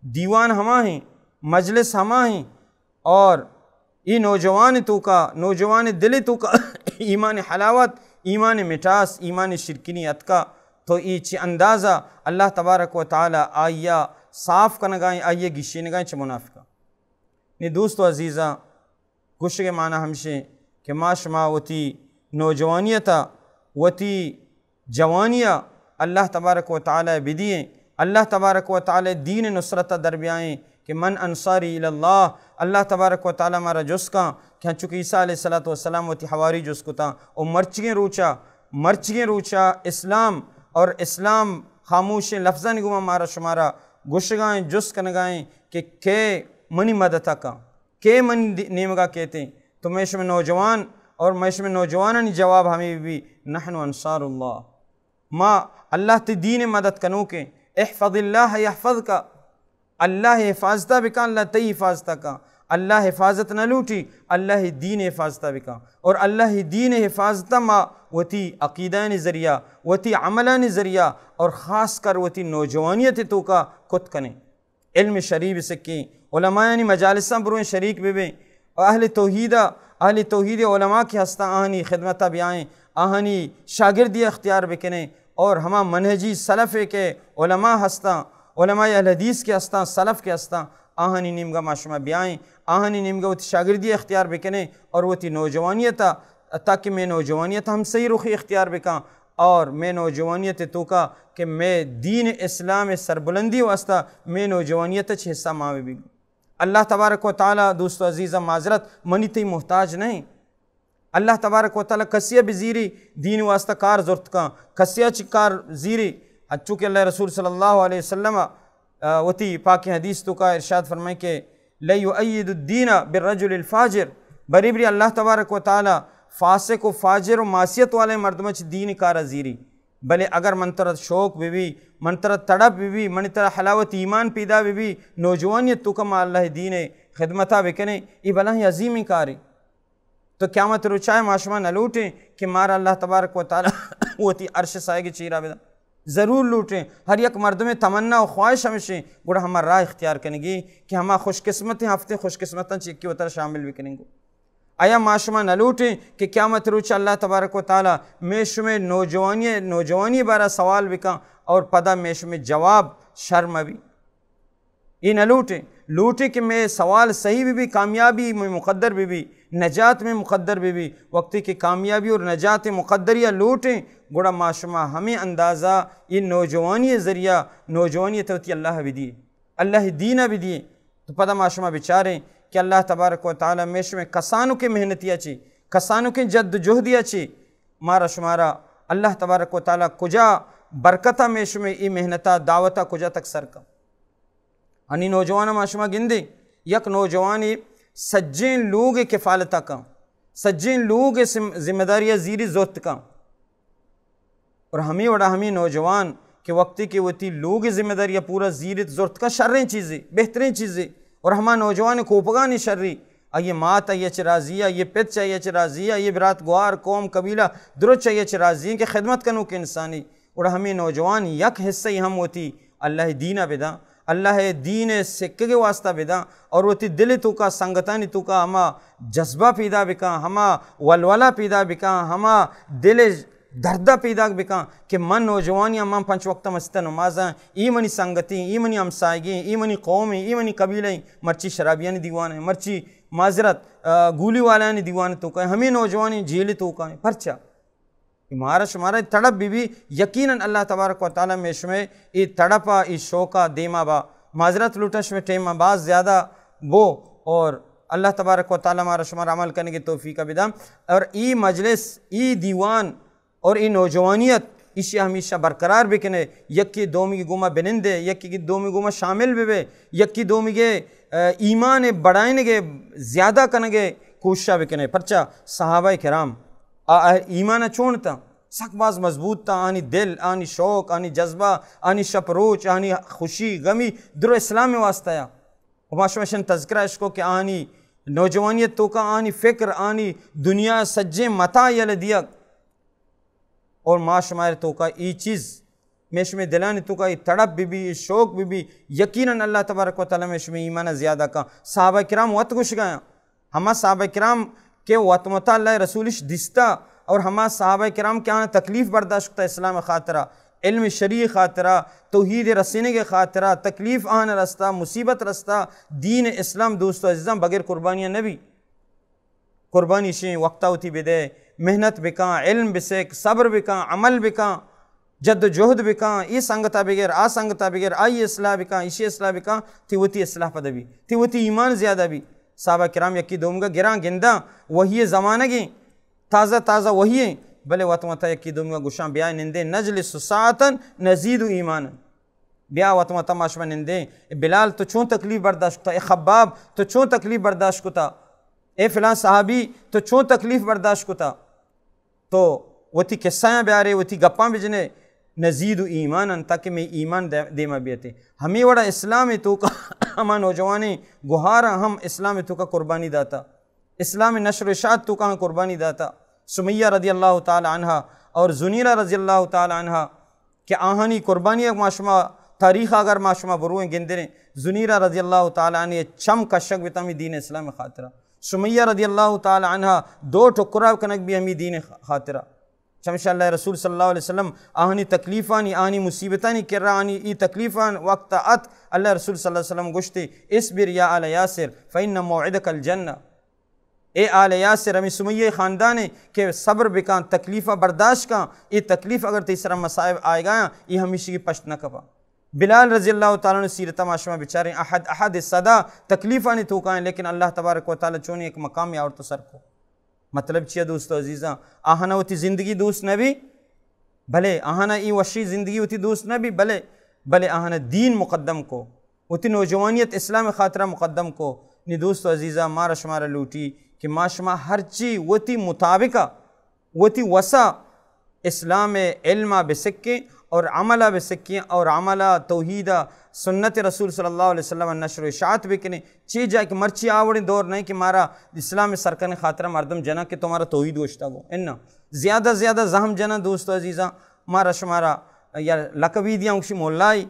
دیوان ہما ہیں، مجلس ہما ہیں، اور ای نوجوان توکا، نوجوان دل توکا ایمان حلاوت، ایمان مٹاس، ایمان شرکنی اتکا، تو ای چی اندازہ اللہ تبارک و تعالی آئیا صاف کنگائیں، آئیا گشینگائیں چہ منافقہ۔ نی دوست و عزیزاں، گوشگ ءِ معنی ہمشیں کہ ما شما وتی نوجوانی ءَ تا وتی جوانی ءَ اللہ تبارک و تعالی ءَ بدییں، اللہ تبارک و تعالی ءِ دین ءِ نصرت ءَ در بیائیں کہ من انصاری الی اللہ۔ اللہ تبارک و تعالی مارا جست کاں کہ ہنچو کہ عیسیٰ علیہ الصلوۃ والسلام وتی حواری جست کتاں، او مرچیگیں روچا، مرچیگیں روچا اسلام اور اسلام خاموشیں لفظانی گوما مارا شمارا گوشگائیں، جست کنگائیں کہ کئے منی مدد ءَ کاں۔ کئے منی دی-، نیمگا کیتیں؟ تو مئے شمئے نوجوان اور مئے شمئے نوجوانانی جواب ہمے بی، نحن انصار اللہ۔ ما اللہ تئی دین ءِ مدد کنوکیں۔ احفظ اللہ یحفظک۔ اللہ ءِ حفاظت ءَ بکن، اللہ تئی حفاظت ءَ کن۔ اللہ حفاظت نہ لوٹی، اللہ ءِ دین ءِ حفاظت ءَ بکن۔ اور اللہ ءِ دین ءِ حفاظت ءَ ما وتی عقیدہانی ذریعہ، وتی عملانی ذریعہ اور خاص کر وتی نوجوانیت ءِ توکا کت کنیں۔ علم شریف سکیں، علمایانی مجالساں برویں شریک ببیں، و اہل توحید ءَ، اہل توحید علماء کہ ہستاں آہانی خدمت ءَ بیائیں، آہانی شاگردی اختیار بکنیں، اور ہما منہجی سلف کہ علماء ہستاں، علماء اہل حدیث کہ ہستاں، سلف کہ ہستاں، آہانی نیمگا ما شما بیائیں، آہانی نیمگا وتی شاگردی اختیار بکنیں اور وتی نوجوانیت ءَ، تاکہ مئے نوجوانیت ہم صحیح رخی اختیار بکاں۔ اور مئے نوجوانیت ءِ توکا کہ مئے دین اسلام ءِ سربلندی واسطہ مئے نوجوانیت ءَ چہ حصہ ما بہ بیگ۔ اللہ تبارک و تعالی، دوست و عزیزاں، معذرت، منی تئی محتاج نہیں۔ اللہ تبارک و تعالی کسی ءَ بزیری دین واسطہ کار زرت کن، کسی ءَ چہ کار زیری، انچو کہ اللہ رسول صلی اللہ علیہ وسلم ءَ، آ، وتی پاکیں حدیث توکا ارشاد فرمائیں کہ لَيُؤَيِّدُ الدِّينَ بِالرَّجُلِ الْفَاجِرِ، بری بری اللہ تبارک و تعالی فاسق و فاجر و معصیت والے مردم چہ دین کارا زیری، بلے اگر من ترا شوق بہ بی، من ترا تڑپ بہ بی، من ترا حلاوت ایمان پیدا بہ بی، نوجوانی توکا ما اللہ دین خدمتا بکنیں، اے بلاہیں عظیمیں کارے۔ تو قیامت روچا ما شما نہ لوٹیں کہ مارا اللہ تبارک و تعالی وتی عرش سائگ چیرا بدا۔ ضرور لوٹیں، ہر یک مردمے تمنا و خواہش ہمشیں، گڑا ہما راہ اختیار کنگی کہ ہما خوش قسمتیں ہفتیں خوش قسمتاں چہ یکے وترا شامل بکنیں گو۔ آیا ما شما نہ لوٹیں کہ قیامت روچ اللہ تبارک و تعالی مئے شمئے نوجوانی، نوجوانی بارا سوال بکن اور پدا مئے شمئے جواب شر مہ بی؟ اے نہ لوٹیں۔ لوٹیں کہ مئے سوال صحیح بہ بی، کامیابی مئے مقدر بہ بی، نجات مئے مقدر بہ بی۔ وقتی کہ کامیابی اور نجات مقدری ءَ لوٹیں، گڑا ما شما ہمے اندازہ اے نوجوانی ذریعہ نوجوانی توتی اللہ بدی۔ اللہ دین ءَ بدیے، تو پدا ما شما بچاریں کہ اللہ تبارک و تعالی مئے شمئے کسانکیں محنتیا چی، کسانکیں جد و جہدیا چی، مارا شمارا اللہ تبارک و تعالی کجا برکتا مئے شمئے ای محنتا دعوتا کجا تک سر کن۔ انی نوجوان ما شما گندیں، یک نوجوانے سجیں لوگ کفالتا کن، سجیں لوگ ذمہ داریا زیری زرت کن۔ اور ہمے وڑا ہمے نوجوان کہ وقتی کہ وتی لوگ ذمہ داریا پورا زیرت زرت کن، شریں چیزے، بہتریں چیزے۔ اور ہما نوجوان کوپگانی شری، آئیے مات آئیے چہ راضی، آئیے پت چہ آئیے چہ راضی، آئیے برات گوار قوم قبیلہ درچ آئیے چہ راضی کہ خدمت کنوک انسانی۔ اور ہمے نوجوان یک حصہ ہم وتی اللہ دین ءَ بداں، اللہ دین ءِ سکگ ءِ واسطہ بداں، اور وتی دل ءِ توکا، سنگتانی توکا ہما جذبہ پیدا بکاں، ہما ولولہ پیدا بکاں، ہما دل ءِ درد ءَ پیدا بکاں کہ من نوجوانی آں، من پنچ وقت مسجد ءَ نمازاں، ای منی سنگتی، ای منی ہمسائگی، ای منی قوم، ای منی قبیلہ، مرچی شرابیانی دیوان ءَ، مرچی معذرت، آ، گولی والانی دیوان ءِ توکا، ہمے نوجوانی جیل ءِ توکا۔ پرچا؟ مارا شمارا تڑپ بی بی، یقیناً اللہ تبارک و تعالی مئے شمئے ای تڑپا، ای شوقا دیما با۔ معذرت لوٹاں، شمئے ٹائم ما باز زیادہ بو، اور اللہ تبارک و تعالی مارا شمارا عمل کنگی توفیق بدا۔ اور ای مجلس، ای دیوان اور ای نوجوانیت ایشی ہمیشہ برقرار بکنے، یکی دومی گوما بنندے، یکی دومی گوما شامل ببے، یکی دومی گے، آ، ایمان بڑھائنگے، زیادہ کنگے کوشش بکنے۔ پرچا؟ صحابہ کرام آ، آ ایمان چون تا، سک باز مضبوط تا، آنی دل، آنی شوق، آنی جذبہ، آنی شپ روچ، آنی خوشی، غمی، درو اسلام واسطہ یا۔ و ما شما شن تذکرہ اشکو کہ آنی نوجوانیت توکا آنی فکر، آنی دنیا سجیں متاع یل دیگ۔ اور ما شمار توکا ای چیز، مئے شمئے دلانی توکا ای تڑپ بی بی، ای شوق بی بی، یقیناً اللہ تبارک و تعالی مئے شمئے ایمان زیادہ کا۔ صحابہ کرام وت گوشگایا، ہما صحابہ کرام کہ وت متا اللہ رسولش دیستا، اور ہما صحابہ کرام کہ آنا تکلیف برداشت کتا اسلام خاطرہ، علم شریع خاطرہ، توحید رسینگ خاطرہ، تکلیف آنا رستا، مصیبت رستا، دین اسلام دوست و عزیزاں بغیر قربانیاں نبی۔ قربانی شیں، وقتا وتی بدے، محنت بکاں، علم بسک، صبر بکاں، عمل بکاں، جد و جہد بکاں، ای سنگتا بگر، آ سنگتا بگر، آئی اصلاح بکاں، ایشی اصلاح بکاں، تی وتی اصلاح پدہ بی، تی وتی ایمان زیادہ بی۔ صحابہ کرام یکی دومگا گراں گنداں، وحی زمانگیں، تازہ تازہ وحی ایں، بلے وت وتا یکی دومگا گوشاں بیا نندے، نجلس ساعتا نزید ایمانا۔ بیا وت متا ما شما نندیں۔ اے بلال تو چون تکلیف برداشت کتا؟ اے خباب تو چون تکلیف برداشت کتا؟ اے فلان صحابی تو چون تکلیف برداشت کتا؟ تو وتی قصہ بیارے، وتی گپاں بجنے، نزید و ایمان انت تاکہ مئے ایمان دے-، دیما بیتے۔ ہمیں وڑا اسلام توکا ہما نوجوانیں گوہاراں ہم اسلام توکا قربانی داتا۔ اسلام نشر و اشاعت توکا قربانی داتا۔ سمیہ رضی اللہ تعالی عنہا اور زنیرہ رضی اللہ تعالی عنہا کہ آہانی قربانی ما شما تاریخ اگر ما شما برویں گندریں، زنیرہ رضی اللہ تعالی عنہ چم کشگ بتا ہمیں دین اسلام خاطرہ۔ سمیہ رضی اللہ تعالی عنہا دو ٹکرا کنگ بی ہمیں دین خاطرہ۔ چمشا اللہ رسول صلی اللہ علیہ وسلم آہانی تکلیفانی، آہانی مصیبتانی کرا آنی ای تکلیفان وقت ات، اللہ رسول صلی اللہ علیہ وسلم گوشتی، اصبر یا آل یاسر فإن موعدک الجنہ۔ اے آل یاسر، ہمیں سمیہ خاندان ہے کہ صبر بکاں، تکلیفہ برداشت کاں، اے تکلیف اگر تی سرا مصائب آئے گا، اے ہمیشگی پشت نہ کپا۔ بلال رضی اللہ تعالی عنہ سیرت ما شما بچاریں، احد، احد صدا تکلیفانی توکائیں، لیکن اللہ تبارک و تعالی چونی ایک مقام آورت و سر کو۔ مطلب چیا دوست و عزیزاں؟ آہانا وتی زندگی دوست نہ بی، بلے آہانا ای وشی زندگی وتی دوست نہ بی، بلے، بلے آہانا دین مقدم کو، وتی نوجوانیت اسلام خاطرہ مقدم کو۔ نی دوست و عزیزاں، مارا شمارا لوٹی کہ ما شما ہرچی وتی مطابقہ، وتی وسا اسلام علما بسکیں اور عملا بسکیں اور عملا توحیدا سنت رسول صلی اللہ علیہ وسلم نشر و اشاعت بکنیں۔ چی جا کہ مرچی آوڑیں دور نہیں کہ مارا اسلام سر کرنے خاطرہ مردم جنا کہ تو مارا توحید گوشتا گو۔ انا زیادہ زیادہ زہم جنا دوست و عزیزاں، مارا شمارا یا لقبی دیاں گوشی مولائی،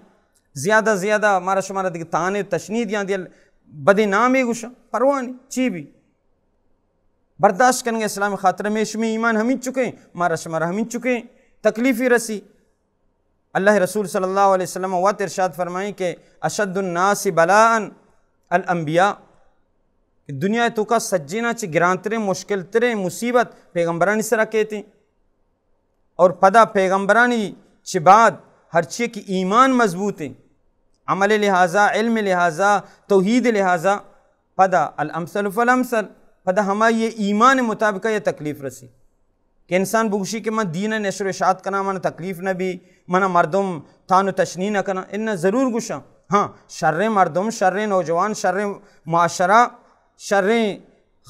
زیادہ زیادہ مارا شمارا دیگہ تانے تشنی دیاں دیا بدے نامے گوشاں، پرواہ نہیں، چی بھی۔ برداشت کنگے اسلام خاطر۔ ہمیں شمی ایمان ہمین چکیں، مارا شمارا ہمین چکیں تکلیفی رسی۔ اللہ رسول صلی اللہ علیہ وسلم وت ارشاد فرمائیں کہ اشد الناس بلاء الانبیاء، کہ دنیا توکا سجینا چہ گرانتریں، مشکل تریں مصیبت پیغمبرانی سرا کیتیں۔ اور پدا پیغمبرانی چہ بعد ہرچی کہ ایمان مضبوط ہیں، عمل لحاظا، علم لحاظا، توحید لحاظا، پدا الامثل فالامثل، پدا ہمائی ایمان مطابق یہ تکلیف رسی کہ انسان بگوشی کہ من دین نشر و اشاعت کناں، من تکلیف نہ بی، من مردم تان و تشنی نہ کناں۔ ان ضرور گوشاں، ہاں، شریں مردم، شریں نوجوان، شریں معاشرہ، شریں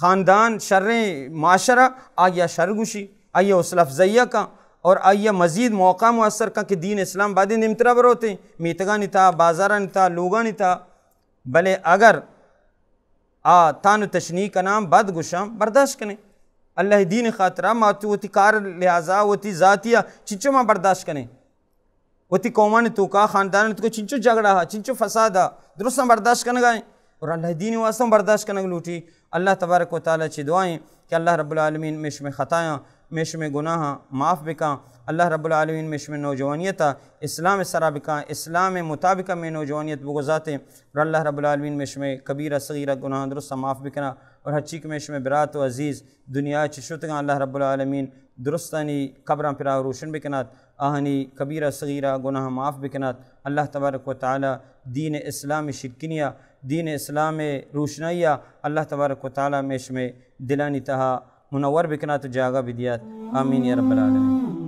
خاندان، شریں معاشرہ، آئی ءَ شر گوشی، آئی ءَ حوصلہ افزائی ءَ کن اور آئی ءَ مزید موقع میسر کن کہ دین اسلام بعد دیمترا بروتیں، میتگانی تہا، بازارانی تہا، لوگانی تہا۔ بلے اگر آ تان و تشنی کناں، بد گوشاں، برداشت کنیں۔ اللہ دین خاطرا ما تو وتی کار لحاظا، وتی ذاتیا چنچو ما برداشت کنیں۔ وتی قومانی توکا، خاندانانی توکا چنچو جھگڑا ہا، چنچو فساد ہا، درستاں برداشت کنگا ایں اور اللہ دین واسطہ ہم برداشت کنگ لوٹی۔ اللہ تبارک و تعالی چی دعائیں کہ اللہ رب العالمین میں شمے خطایاں، میں شمے گناہاں معاف بکاں۔ اللہ رب العالمین میں شمے نوجوانیتا اسلام سرا بکاں، اسلام مطابق میں نوجوانیت بگوزاتے اور اللہ رب العالمین میں شمے کبیرہ صغیرہ گناہاں درستاں معاف بکنا اور ہرچی کہ میں شمے برات و عزیز دنیا چہ شتگاں، اللہ رب العالمین درستانی قبراں پراہ روشن بکنات، آہانی کبیرہ صغیرہ گناہ معاف بکنات۔ اللہ تبارک و تعالی دین اسلام شرکنیا، دین اسلام روشنائیا اللہ تبارک و تعالی میں شمے دلانی تہا منور بکنات و جاگہ بدیات۔ آمین یا رب العالمین۔